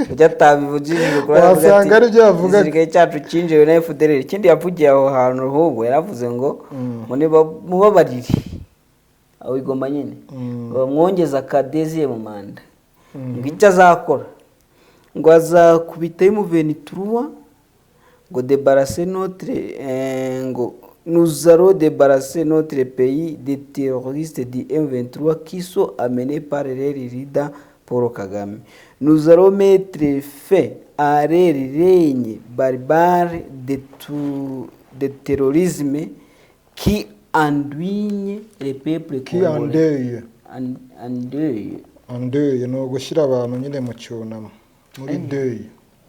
Kuki atabivugishije ukuri, aravuga Wasanga ati, aribyo yavugaga. Igisirikare cyacu cyinjiwe na FDLR. Ikindi yavugiye aho hantu, ahubwo yaravuze ngo ngo niba mubabarire aho i Goma nyine, bamwongeza akadeziye mu manda, ngo icyo azakora ngo azakubita M23, ngo débarrasser notre ngo nous allons débarrasser notre pays des terroristes du M23 qui sont amenés par leur leader Paul Kagame. Nous allons mettre fin à leur règne barbare de terrorisme qui endeuille le peuple Qui congolais. Endeuille. Endeuille. Endeuille ni ugushyira abantu nyine mu cyunamo, muri deuil.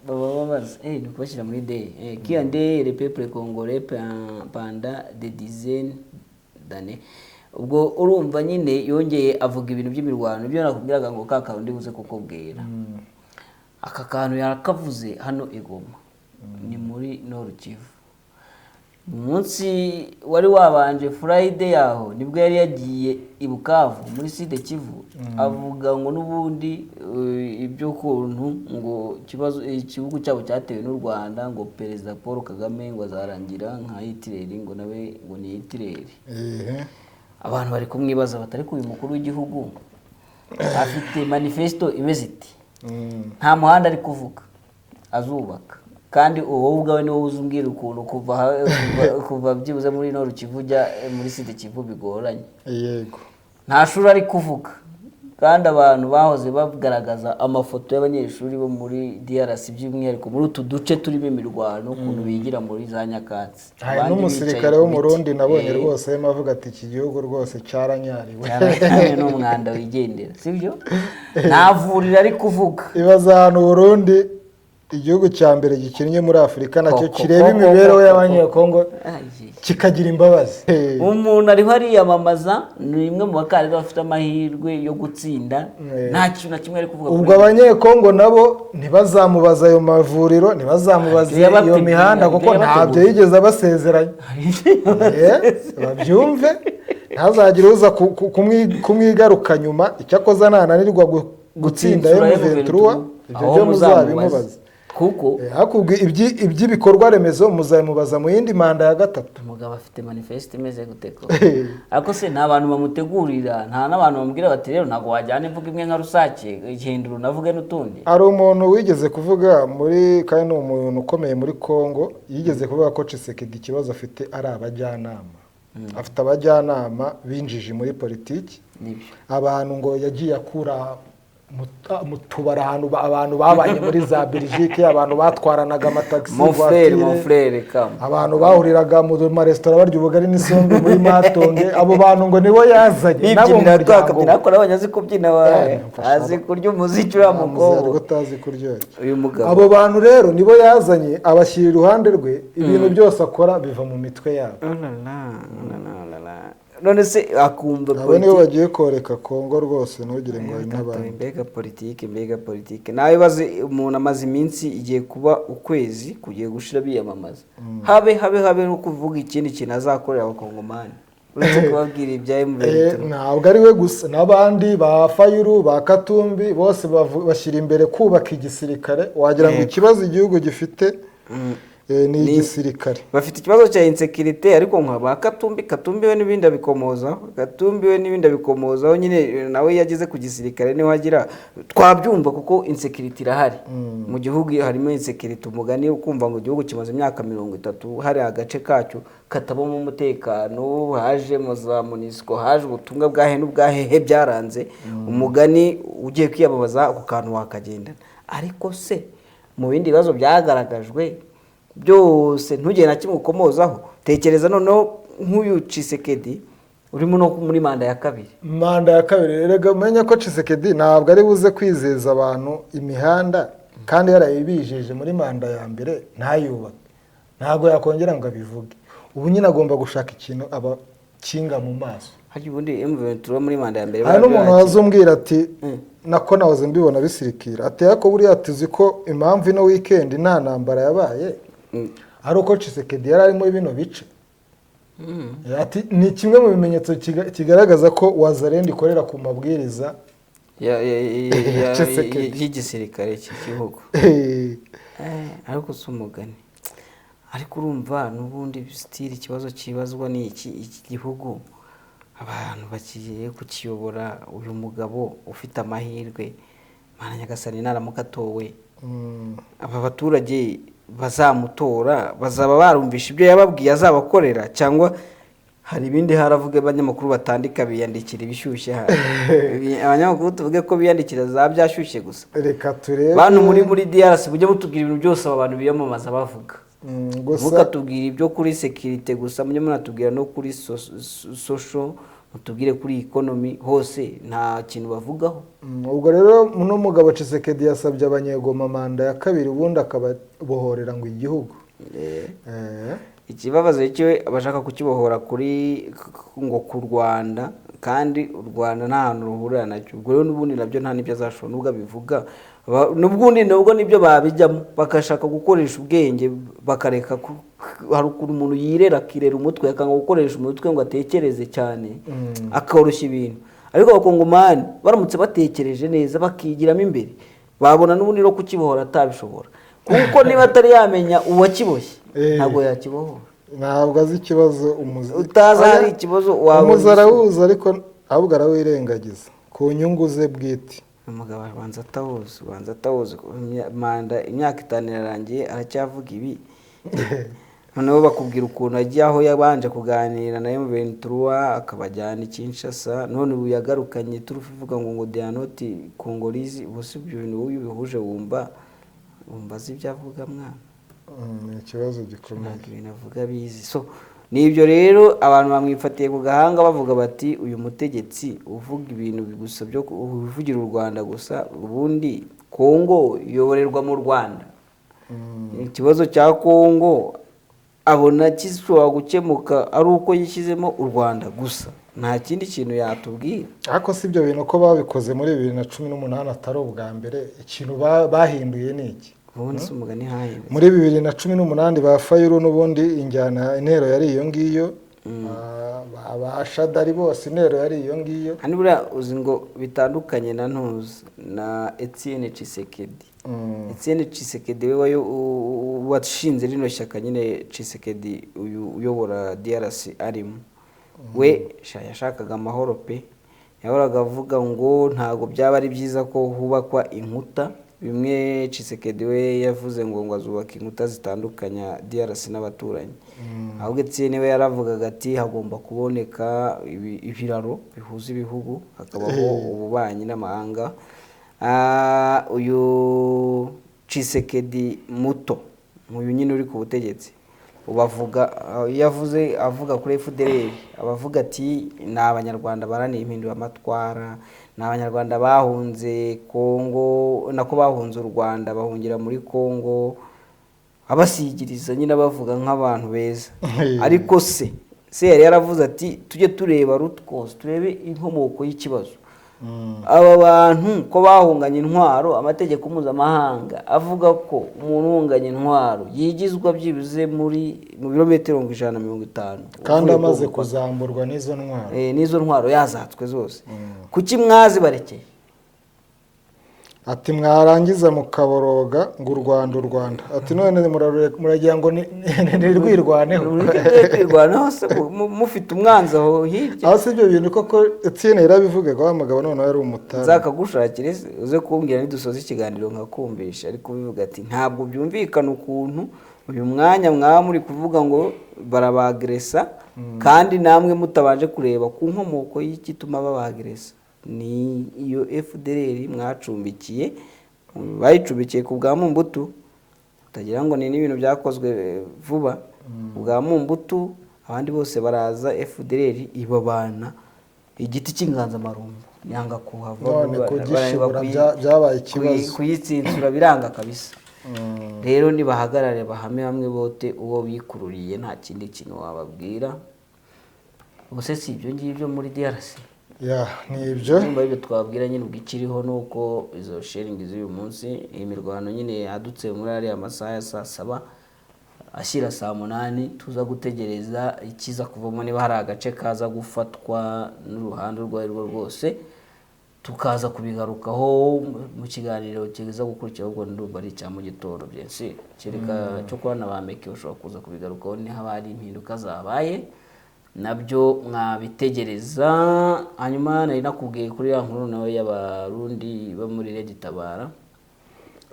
Baba babaza ni kubashyira muri deuil, qui endeuille le peuple congolais pendant des dizaines d'années. Ubwo urumva nyine yongeye avuga ibintu by'imirwano, ibyo nakubwiraga ngo ka kantu buze kukubwira. Aka kantu yakavuze hano i Goma, ni muri Nord Kivu. Umunsi wari wabanje, Friday yaho, nibwo yari yagiye i Bukavu muri Sud Kivu, avuga ngo n'ubundi iby'ukuntu ngo ikibazo igihugu cyabo cyatewe n'u Rwanda, ngo Perezida Paul Kagame ngo azarangira nka Hitler, ngo nawe ngo ni Hitler. Abantu bari kumwibaza bati ariko uyu mukuru w'igihugu afite manifesto imeze iti nta muhanda ari kuvuga azubaka, kandi wowe ubwawe niwowe uzi umbwira ukuntu kuva byibuze muri Nord Kivu ujya muri Sud Kivu bigoranye. Nta shuri ari kuvuga. Kandi abantu bahoze bagaragaza amafoto y'abanyeshuri bo muri DRC, by'umwihariko muri utu duce turimo imirwano, ukuntu bigira muri za nyakatsi. Hari Abandi n'umusirikare bicaye ku w'Umurundi biti. nabonye rwose arimo avuga ati iki gihugu rwose cyaranyariwe. Cyaranyariwe n'umwanda wigendera, sibyo? Nta vuriro ari kuvuga. Ibaza ahantu Burundi, igihugu cya mbere gikinnye muri Afurika, nacyo Koko, kireba koko, imibereho koko. y'Abanyekongo Ayi. kikagira imbabazi. Umuntu ariho ariyamamaza, ni imwe mu bakandida bafite amahirwe yo gutsinda, nta kintu na kimwe ari kuvuga Ubwo kuri Abanyekongo nabo ntibazamubaza ayo mavuriro, ntibazamubaza Ibyo iyo mihanda, ibyo kuko ntabyo yabateguriye. yigeze abasezeranya. Babyumve, ntazagire uza kumwigaruka nyuma. Icyakoza nananirwa gutsinda Gutsindura M23, ibyo aho byo muzamubaza. muzabimubaza. Kuko Ariko ubwo iby'ibikorwa remezo muzabimubaza mu yindi manda ya gatatu. Umugabo afite manifeste imeze gute ko? Ariko se nta bantu bamutegurira, nta n'abantu bamubwira bati rero ntabwo wajyana imvugo imwe nka rusake, hindura unavuge n'utundi? Hari umuntu wigeze kuvuga muri, kandi ni umuntu ukomeye muri Congo, yigeze kuvuga ko Tshisekedi ikibazo afite ari abajyanama. Afite abajyanama binjije muri politiki, Nibyo. abantu ngo yagiye akura mu tubari, ahantu abantu babanye muri za Belgique, abantu batwaranaga amatagisi Mon frère, voiture, mon frère, come. abantu bahuriraga mu maresitora barya ubugari n'isombe muri Matonge. Abo bantu ngo nibo yazanye nabo mu Bibyinira muryango twakabyina, we. ariko nabonye azi kubyina wawe. Mfasha. Azi kurya umuziki uriya Nta mukobwa. muzarwa utazi kuryoshya. Uyu mugabo. Abo bantu rero nibo yazanye, abashyira iruhande rwe, ibintu byose akora biva mu mitwe yabo. Oh la la, oh la la, oh la la. None se akumva Abo nibo politiki bagiye koreka Kongo rwose, ntugire ngo hari n'abandi. Mbega politiki, mbega politiki! Nawe baze, umuntu amaze iminsi, igiye kuba ukwezi kugiye gushira biyamamaza, habe habe habe no kuvuga ikindi kintu azakorera Abakongomani uretse kubabwira ibya M23. Ntabwo ari we gusa, n'abandi ba Fayulu, ba Katumbi, bose bashyira imbere kubaka igisirikare. Wagira ngo ikibazo igihugu gifite ni igisirikare. Bafite ikibazo cya insécurité, ariko nka ba Katumbi, Katumbi we n'ibindi abikomozaho, Katumbi we n'ibindi abikomozaho nyine, nawe yageze ku gisirikare niho agira twabyumva, kuko insécurité irahari mu gihugu, harimo insécurité. Umugani ukumva ngo igihugu kimaze imyaka 30 hari agace kacyo katabamo umutekano, haje mu za MONUSCO, haje ubutumwa bwahe n'ubwahehe, byaranze. Umugani ugiye kwiyamamaza ako kantu wakagendana, ariko se mu bindi bibazo byagaragajwe byose ntugire na kimwe ukomozaho. Tekereza noneho nk'uyu Tshisekedi urimo no muri manda ya kabiri. Manda ya kabiri. Erega umenye ko Tshisekedi ntabwo ari buze kwizeza abantu imihanda kandi yarayibijeje muri manda ya mbere ntayubake. Ntabwo yakongera ngo abivuge. Ubu nyine agomba gushaka ikintu abakinga mu maso. Harya ubundi M23 muri manda ya mbere Hari n'umuntu barabyakira? waza umbwira ati, nako nahoze mbibona bisirikira, ati ariko buriya tuzi ko impamvu ino weekend nta ntambara yabaye ari uko Tshisekedi yari ari muri bino bice. Ati ni kimwe mu bimenyetso kigaragaza ko Wazalendo ikorera ku mabwiriza Tshisekedi. y'igisirikare cy'igihugu. Ariko si umugani, ariko urumva n'ubundi sitiri ikibazo kibazwa ni iki: iki gihugu abantu bakigiye kukiyobora, uyu mugabo ufite amahirwe, Mana Nyagasani, naramuka atowe, aba baturage bazamutora bazaba barumvisha ibyo yababwiye azabakorera, cyangwa hari ibindi haravuga abanyamakuru batandika biyandikira ibishyushye hano? Abanyamakuru tuvuge ko biyandikira za byashyushye gusa? Reka turebe. Bantu muri DRC, mujye mutubwira ibintu byose aba bantu biyamamaza bavuga. Gusa Mukatubwira ibyo kuri sécurité gusa, mujye munatubwira no kuri social, mutubwire kuri economy, hose nta kintu bavugaho. Ubwo rero uno mugabo Tshisekedi yasabye Abanyegoma manda ya kabiri, ubundi akababohorera ngo igihugu. Ikibabazo cyo bashaka kukibohora kuri ngo ku Rwanda, kandi u Rwanda nta hantu ruhurira nacyo. Ubwo rero n'ubundi nabyo nta n'ibyo azashobora, nubwo abivuga. N'ubundi nubwo nibyo babijyamo bagashaka gukoresha ubwenge, bakareka hari ukuntu umuntu yirera, akirera umutwe, akanga gukoresha umutwe ngo atekereze cyane, akoroshya ibintu. Ariko Abakongomani baramutse batekereje neza bakigiramo imbere, babona n'ubundi no kukibohora atabishobora, kuko niba atari yamenya uwakiboshye, ntabwo yakibohora. Ntabwo azi ikibazo umuzi. Utazi ahari Oya, ikibazo wabona umuzi igisubizo. arawuzi, ariko ahubwo arawirengagiza ku nyungu ze bwite. Umugabo abanza atawuzi, ubanza atawuzi. Manda imyaka 5 irarangiye aracyavuga ibi. Noneho bakubwira ukuntu agiye aho yabanje kuganira na M23, akabajyana i Kinshasa, none ubu yagarukanye turufu ivuga ngo they are not Congolese. Ubu si ibyo bintu wowe ubihuje, wumva azi ibyo avuga, mwana? Ni ikibazo gikomeye. Ntabwo ibintu avuga bizi. So ni ibyo rero, abantu bamwifatiye ku gahanga bavuga bati: "Uyu mutegetsi uvuga ibintu gusa byo uvugira u Rwanda gusa, ubundi Kongo iyoborerwa mu Rwanda." Ikibazo cya Kongo abona gishobora gukemuka ari uko yishyizemo u Rwanda gusa, nta kindi kintu yatubwira. Ariko si ibyo bintu ko babikoze muri 2018, atari ubwa mbere, ikintu bahinduye ni iki? Ubundi si umugani hahindutse? Muri 2018 ba Fayulu n'ubundi injyana intero yari iyo ngiyo. Ba Shadary bose intero yari iyo ngiyo. Hano buriya uzi ngo bitandukanye na ntuzi na Etienne Tshisekedi. Etienne Tshisekedi we washinze rino shyaka nyine, Tshisekedi uyu uyobora DRC arimo, we sha yashakaga amahoro pe. Yahoraga avuga ngo ntabwo byaba ari byiza ko hubakwa inkuta. Bimwe Tshisekedi we yavuze ngo azubaka inkuta zitandukanya DRC n'abaturanyi, ahubwo Etienne we yaravugaga ati hagomba kuboneka ibiraro bihuza ibihugu, hakabaho ububanyi n'amahanga. Uyu Tshisekedi muto, uyu nyine uri ku butegetsi ubavuga, iyo avuze avuga kuri FDLR, abavuga ati ni Abanyarwanda baraniye impinduramatwara, ni Abanyarwanda bahunze Kongo, nako bahunze u Rwanda bahungira muri Kongo, abasigiriza nyine abavuga nk'abantu beza. Ariko se yari yaravuze ati tujye tureba root cause, turebe inkomoko y'ikibazo. Aba bantu ko bahunganye intwaro, amategeko mpuzamahanga avuga ko umuntu uhunganye intwaro yigizwa byibuze muri mu birometero ngo 150 kandi uvuye ku amaze mupaka. kuzamburwa n'izo ntwaro. N'izo ntwaro yazatswe zose, kuki mwazibarekeye? Ati mwarangiza mukaboroga ngo u Rwanda, u Rwanda, ati none muragira ngo ntirwirwaneho? Mureke kwirwanaho se mufite umwanzi aho hirya? Aho si ibyo bintu koko Etienne yarabivugaga, wa mugabo noneho yari umutara. Nzakagushakire se, uze kumbwira nidusoza ikiganiro nkakumvisha. Ariko ubivuga ati ntabwo byumvikana ukuntu uyu mwanya mwaba muri kuvuga ngo barabagresa, kandi namwe mutabanje kureba ku nkomoko y'igituma babagresa, ni iyo FDLR mwacumbikiye, bayicumbikiye ku bwa Mobutu. Utagira ngo ni n'ibintu byakozwe vuba. Bwa Mobutu abandi bose baraza, FDLR ibabana igiti cy'inganzamarumbo, yanga kuhava. None kugishibura byabaye ikibazo. Kuyitsinsura biranga kabisa. Rero nibahagarare bahame hamwe bote uwo bikururiye, nta kindi kintu wababwira. Ubuse si ibyo ngibyo muri DRC? Ya, ni ibyo. Nyuma y'ibyo twabwira nyine, ubwo ikiriho ni uko izo shelling z'uyu munsi, iyi mirwano nyine yadutse muri ariya masaha ya saa 7 ashyira saa 8, tuza gutegereza ikiza kuvamo, niba hari agace kaza gufatwa n'uruhande urwo ari rwo rwose, tukaza kubigarukaho mu kiganiro kiza gukurikira. Ubwo ndumva ari icya mu gitondo byinshi, kereka cyo kubona ba meke bashobora kuza kubigarukaho niba hari impinduka zabaye, nabyo mwabitegereza. Hanyuma nari nakubwiye kuri ya nkuru nawe y'Abarundi bo muri Red Tabara.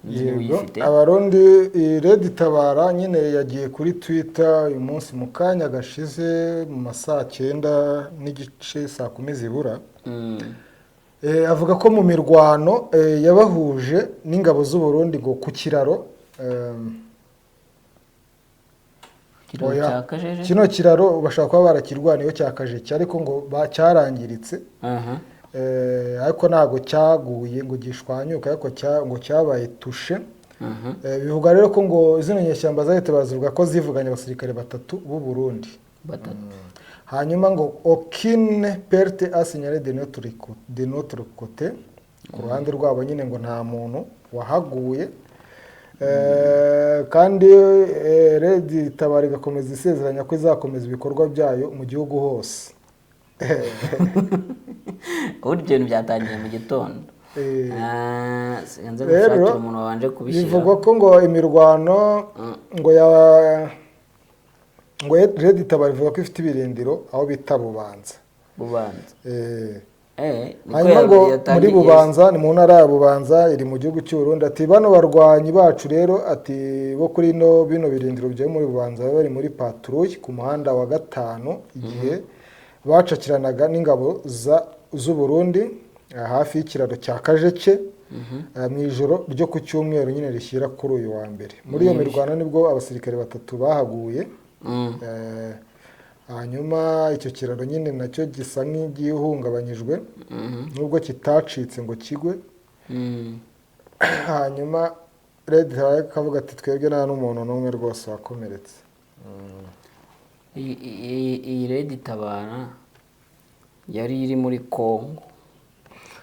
Nzi niba Yego, uyifite. Abarundi, iyi Red Tabara nyine yagiye kuri Twitter uyu munsi mu kanya gashize, mu ma saa 9:30, saa 10 zibura. Avuga ko mu mirwano yabahuje n'ingabo z'u Burundi ngo ku kiraro Kiraro oya, cya Kajeje? Kino kiraro bashobora kuba barakirwaniyeho cya Kajeke, ariko ngo cyarangiritse. Ariko ntabwo cyaguye ngo gishwanyuke, ariko ngo cyabaye touché. Bivugwa rero ko ngo zino nyeshyamba zahita bazivuga ko zivuganye abasirikare batatu b'u Burundi. Batatu. Hanyuma ngo aucune perte à signaler de notre côté, ku ruhande rwabo nyine ngo nta muntu wahaguye. Kandi Red Tabara igakomeza isezeranya ko izakomeza ibikorwa byayo mu gihugu hose. Ubundi ibyo bintu byatangiye mu gitondo. Sinzi Rero, gushakira umuntu wabanje kubishyira. bivugwa ko ngo imirwano ngo ya ngo Red Tabara ivuga ko ifite ibirindiro aho bita Bubanza. Bubanza. Niko Hanyuma ngo muri yatangiye. Bubanza, ni mu ntara ya Bubanza iri mu gihugu cy'u Burundi. Ati bano barwanyi bacu rero, ati bo kuri no bino birindiro byo muri Bubanza bari bari muri patrouille ku muhanda wa gatanu igihe bacakiranaga n'ingabo z'u Burundi, hafi y'ikiraro cya Kajeke, mu ijoro ryo ku cyumweru nyine rishyira kuri uyu wa mbere. Muri iyo mirwano nibwo abasirikare batatu bahaguye. Hanyuma icyo kiraro nyine nacyo gisa nk'igihungabanyijwe nubwo kitacitse ngo kigwe. Hanyuma Red Tabara ikavuga ati twebwe nta n'umuntu n'umwe rwose wakomeretse. Iyi Red Tabara yari iri muri Congo,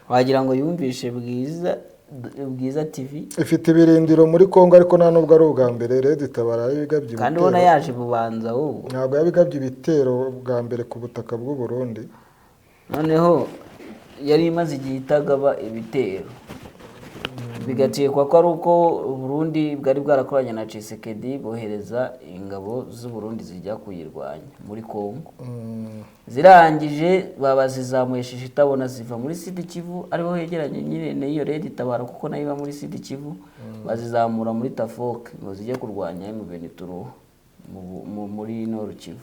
wagira ngo yumvishe Bwiza TV. Ifite ibirindiro muri Congo, ariko nta nubwo ari ubwa mbere Red Tabara yabigabye Kandi ubona ibitero. yaje Bubanza ahubwo. Ntabwo yabigabye ibitero bwa mbere ku butaka bw'u Burundi. Noneho yari imaze igihe itagaba ibitero, bigakekwa ko ari uko Burundi bwari bwarakoranye na Tshisekedi, bohereza ingabo z'u Burundi zijya kuyirwanya muri Congo. Zirangije baba zizamuye shisha itabona, ziva muri Sud Kivu ariho hegeranye nyine n'iyo Red Tabara, kuko nayo iba muri Sud Kivu, bazizamura muri Tafoke ngo zijye kurwanya M23 muri Nord Kivu.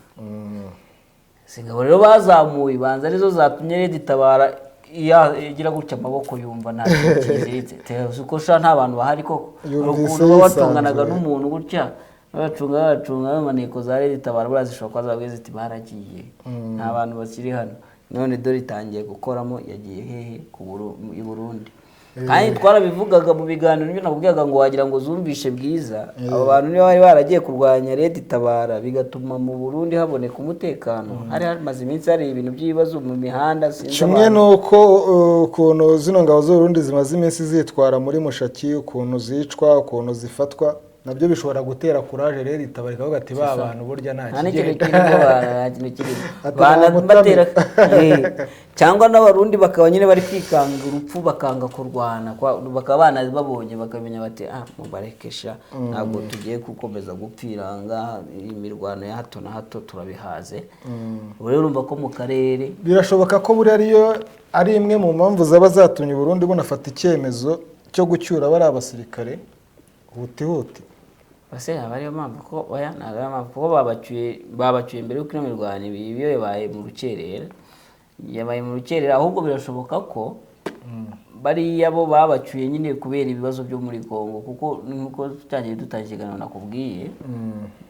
Izi ngabo rero bazamuye banza arizo zatumye Red Tabara igira gutya amaboko, yumva nta kintu kiziritse. Uko sha nta bantu bahari koko. Hari Yumvise ukuntu baba batunganaga yisanzuye. n'umuntu gutya, babacunga babacunga, amaneko za Red Tabara buriya zishobora kuba zababwiye ziti baragiye, nta bantu bakiri hano. None dore itangiye gukoramo, yagiye hehe? Ku i Burundi. Kandi twarabivugaga mu biganiro nibyo nakubwiraga ngo wagira ngo zumvishe Bwiza. Abo bantu niba bari baragiye kurwanya Red Tabara bigatuma mu Burundi haboneka umutekano, hari hamaze iminsi hari ibintu by'ibibazo mu mihanda, sinzi Kimwe abantu. nuko ukuntu zino ngabo z'Uburundi zimaze iminsi zitwara muri Mushaki, ukuntu zicwa, ukuntu zifatwa, nabyo bishobora gutera courage rero Itabara ikavuga ati ba bantu burya nta Nta n'ikintu kigenda. kirimo, nta kintu kirimo. Ati, Bana- nta batera mutamira. Cyangwa n'Abarundi bakaba nyine bari kwikanga urupfu, bakanga kurwana, bakaba banababonye bakamenya bati ah, mubarekesha, ntabwo tugiye gukomeza gupfira ngaha, imirwano ya hato na hato turabihaze. Ubu rero urumva ko mu karere Birashoboka ko buriya ariyo ari imwe mu mpamvu zaba zatumye Burundi bunafata icyemezo cyo gucyura bariya basirikare huti huti. Base yaba ariyo mpamvu ko oya, ntabwo ariyo mpamvu, kuko babacyuye mbere y'uko ino mirwano ibi iyo yabaye mu rukerera, yabaye mu rukerera. Ahubwo birashoboka ko bariya bo babacyuye nyine kubera ibibazo byo muri Congo, kuko nkuko tutangiye dutangiye ikiganiro nakubwiye,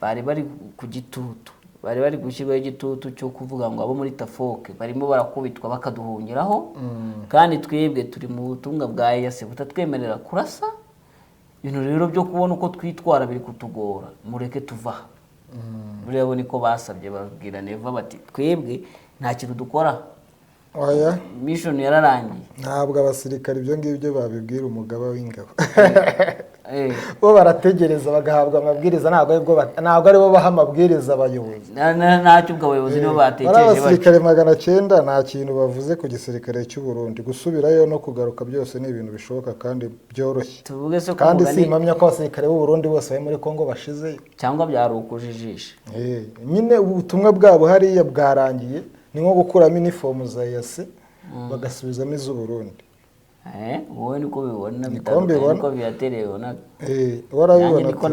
bari bari ku gitutu, bari bari gushyirwaho igitutu cyo kuvuga ngo abo muri Tafoke barimo barakubitwa bakaduhungiraho, kandi twebwe turi mu butumwa bwa EAC butatwemerera kurasa. Ibintu rero byo kubona uko twitwara biri kutugora, mureke tuva aha. Buriya bo niko basabye, babwira Neva bati twebwe nta kintu dukora, Oya, mission yararangiye. Ntabwo abasirikare ibyo ngibyo babibwira umugaba w'ingabo. Bo barategereza bagahabwa amabwiriza, ntabwo aribo baha amabwiriza abayobozi. Ntacyo ubwo abayobozi nibo Bari batekereje batyo. abasirikare 900 nta kintu bavuze ku gisirikare cy'u Burundi. Gusubirayo no kugaruka byose ni ibintu bishoboka kandi byoroshye. Tuvuge se ko Kandi umugani si impamya ko abasirikare b'u Burundi bose bari muri Congo bashizeyo. Cyangwa byari ukujijisha. Nyine ubutumwa bwabo hariya bwarangiye, ni nko gukuramo inifomu za EAC bagasubizamo iz'u Burundi. Wowe niko ubibona? Niko Bitandukanye mbibona. niko biyatereye ubona. Warabibona.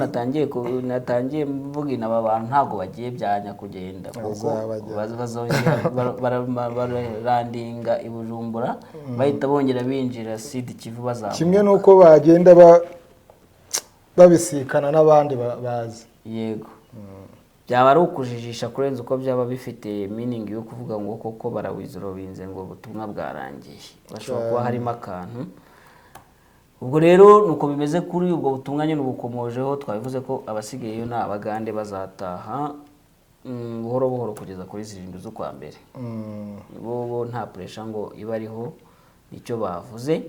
Nanjye niko Ati, natangiye mvuga aba bantu ntabwo bagiye byanya kugenda, kuko Bazabajya. bazongera bararandinga i Bujumbura, bahita bongera binjira Sud Kivu bazamuka. Kimwe n'uko bagenda babisikana n'abandi bazi. Yego, byaba ari ukujijisha kurenza uko byaba bifite meaning yo kuvuga ngo koko barawizorobinze ngo ubutumwa bwarangiye. Bashobora kuba harimo akantu. Ubwo rero nuko bimeze kuri ubwo butumwa nyine ubukomojeho. Twabivuze ko abasigayeyo ni Abagande, bazataha buhoro buhoro kugeza kuri 7 z'ukwa mbere. Bo nta pressure ngo iba ariho, nicyo bavuze.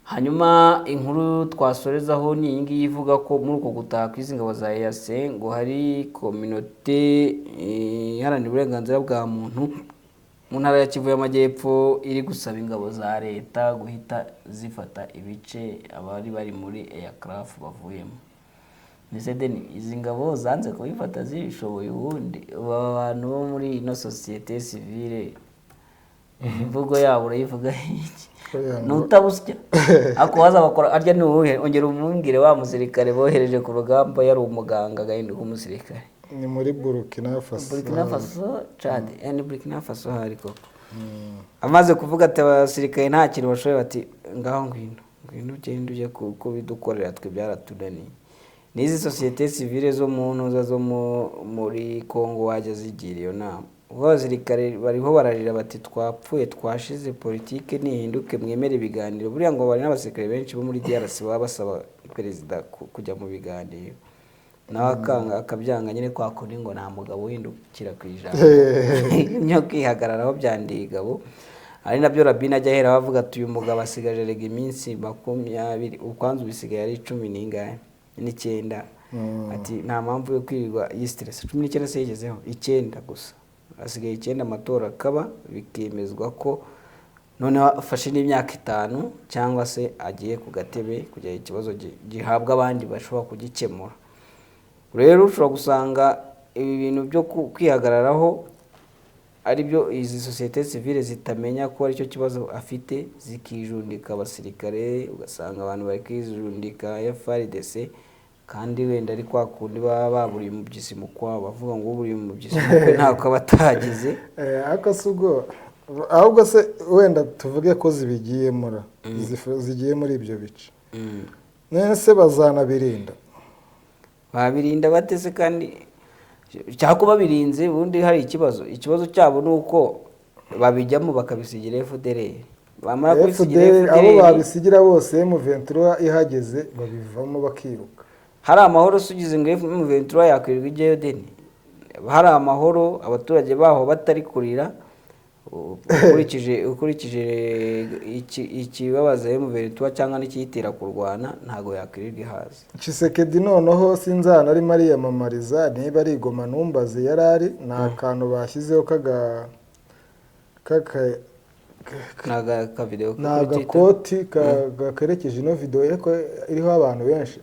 Hanyuma inkuru twasorezaho ni iyi ngiyi ivuga ko muri uko gutaha kw'izi ngabo za EAC ngo hari kominote iharanira uburenganzira bwa muntu mu ntara ya Kivu y'Amajyepfo iri gusaba ingabo za leta guhita zifata ibice abari bari muri EACRF bavuyemo. Mbese Deni, izi ngabo zanze kubifata zibishoboye? Ubundi aba bantu bo muri ino sosiyete sivile Imvugo yabo urayivuga iki? Oya, Nutabusya ariko waza bakora arya ni uwuhe? Ongera umumbwire wa musirikare bohereje ku rugamba yari umuganga agahinduka umusirikare. Ni muri Burkina Faso. Burkina Faso, Chad, ni Burkina Faso hari koko. Amaze kuvuga ati abasirikare nta kintu bashoboye, bati ngaho ngwino, ngwino ugende ujye kubidukorera, twe byaratunaniye. N'izi sosiyete sivile zo mu ntuza zo muri Congo wajya zigira iyo nama, ubwo abasirikare bariho bararira bati twapfuye, twashize, politike nihinduke, mwemere ibiganiro. Buriya ngo bari n'abasirikare benshi bo muri DRC baba basaba perezida kujya mu biganiro, nawe akanga, akabyanga nyine kwa kundi ngo nta mugabo uhindukira ku ijambo nyo kwihagararaho byandiye igabo. Ari nabyo Rabine ajya ahera avuga ati uyu mugabo asigaje rega iminsi 20, ukwanza ubisigaye ari cumi n'ingahe, n'icyenda. Ati nta mpamvu yo kwirirwa iyi stress 19 se yigezeho 9 gusa, asigaye 9 amatora akaba, bikemezwa ko noneho afashe n'imyaka 5 cyangwa se agiye ku gatebe kugira ikibazo gihabwa abandi bashobora kugikemura. Rero ushobora gusanga ibi bintu byo kwihagararaho ari byo izi sosiyete sivile zitamenya ko aricyo kibazo afite, zikijundika abasirikare, ugasanga abantu bari kwijundika FARDC, kandi wenda ari kwa kundi baba baburiye umubyizi mu kwabo, bavuga ngo uburiye umubyizi mu kwe ntako aba atagize. Ariko si ubwo ahubwo se wenda tuvuge ko zibigiyemo ra, zigiye muri ibyo bice, none se bazanabirinda? Babirinda batese kandi cyangwa babirinze ubundi hari ikibazo? Ikibazo cyabo ni uko babijyamo bakabisigira FDLR, bamara kubisigira FDL abo FDLR babisigira bose, M23 ihageze babivamo bakiruka. Hari amahoro se ugize ngo M23 yakwirirwa ijyayo deni? Hari amahoro, abaturage baho batari kurira, ukurikije ikibabaza M23 cyangwa n'ikiyitera kurwana, ntago yakwirirwa ihaza. Tshisekedi noneho sinzana arimo ariyamamariza, niba ari Goma numbaze yari ari, ni akantu bashyizeho kaga kaka Ni akavideo ko ni kuri Twitter. Agakoti gakerekeje ino video ariko iriho abantu benshi,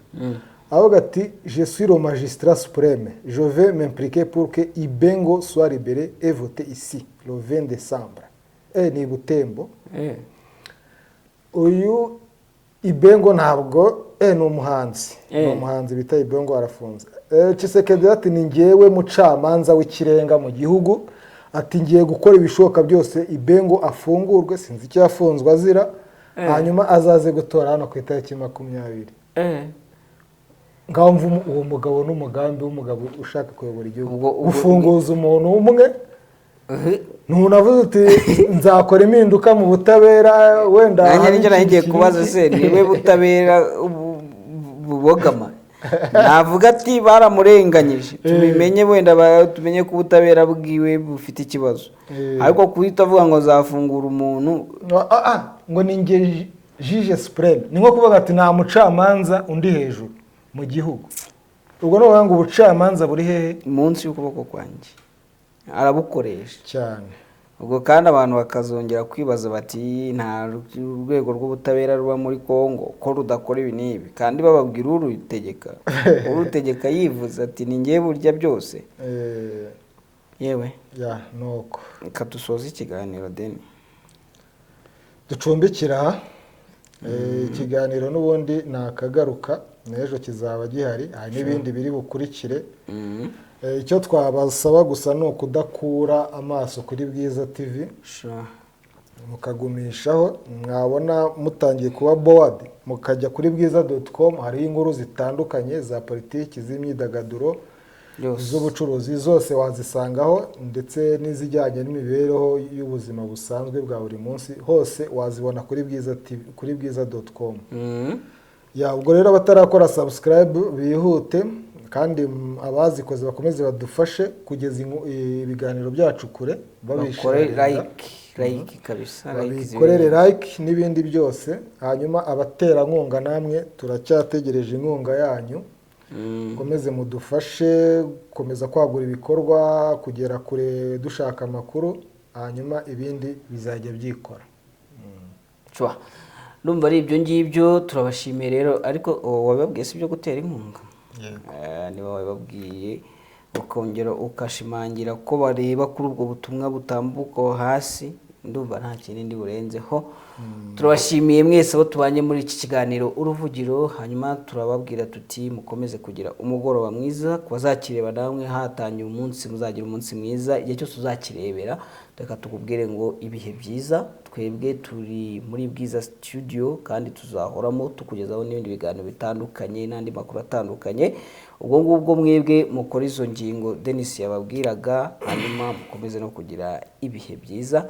avuga ati: "Je suis le magistrat suprême, je vais m'impliquer pour que Ibengo soit libéré et voté ici le 20 décembre." Ni Butembo. Uyu Ibengo ntabwo ni umuhanzi, ni umuhanzi bita Ibengo, arafunze. Tshisekedi ati ni njyewe mucamanza w'ikirenga mu gihugu, ati ngiye gukora ibishoboka byose Ibengo afungurwe, sinzi icyo yafunzwe azira, hanyuma azaze gutora hano ku itariki 20. Ngaho mva uwo mugabo n'umugambi w'umugabo ushaka kuyobora igihugu, gufunguza umuntu umwe, ntunavuze uti nzakora impinduka mu butabera wenda Nanjye habe nicyo nari ngiye ikindi kubaza kintu. Se niwe butabera bubogama? Navuga ati baramurenganyije, tubimenye, wenda tumenye ko ubutabera bwiwe bufite ikibazo, ariko kuhita avuga ngo nzafungura umuntu. No, ngo ni nge juge suprême, ni nko kuvuga ati nta mucamanza undi hejuru mu gihugu. Ubwo ni ukuvuga ngo ubucamanza buri hehe? Munsi y'ukuboko kwanjye, arabukoresha. Cyane. Ubwo kandi abantu bakazongera kwibaza bati nta rwego rw'ubutabera ruba muri Congo ko rudakora ibi n'ibi, kandi bababwira urutegeka, urutegeka yivuze ati ni ngewe burya byose. Yewe. Ya, nuko. Reka dusoze ikiganiro deni. Ducumbikira aha. Ikiganiro n'ubundi ni akagaruka, n'ejo kizaba gihari, hari n'ibindi biri bukurikire. Icyo twabasaba gusa ni ukudakura amaso kuri Bwiza TV, mukagumishaho. Mwabona mutangiye kuba bored, mukajya kuri bwiza.com, hariho inkuru zitandukanye za politiki, z'imyidagaduro, Yose. z'ubucuruzi, zose wazisangaho, ndetse n'izijyanye n'imibereho y'ubuzima busanzwe bwa buri munsi, hose wazibona kuri Bwiza TV, kuri bwiza.com. Ya, ubwo rero abatarakora subscribe bihute, kandi abazikoze bakomeze badufashe kugeza ibiganiro byacu kure, Bakore babisharinga. like, like kabisa, like Babikorere zibiri. like n'ibindi byose. Hanyuma abaterankunga namwe turacyategereje inkunga yanyu, mukomeze mudufashe gukomeza kwagura ibikorwa, kugera kure dushaka amakuru, hanyuma ibindi bizajya byikora. Cwa. Ndumva ari ibyo ngibyo, turabashimiye rero. Ariko wababwiye si ibyo gutera inkunga? Niba wababwiye ukongera ukashimangira ko bareba kuri ubwo butumwa butambuka aho hasi. Ndumva nta kindi ndi burenzeho. Turabashimiye mwese abo tubanye muri iki kiganiro Uruvugiro. Hanyuma turababwira tuti mukomeze kugira umugoroba mwiza. Ku bazakireba namwe hatangiye umunsi, muzagira umunsi mwiza. Igihe cyose uzakirebera, reka tukubwire ngo ibihe byiza. Twebwe turi muri Bwiza Studio kandi tuzahoramo tukugezaho n'ibindi biganiro bitandukanye n'andi makuru atandukanye. Ubwo ngubwo mwebwe mukora izo ngingo Denis yababwiraga, hanyuma mukomeze no kugira ibihe byiza.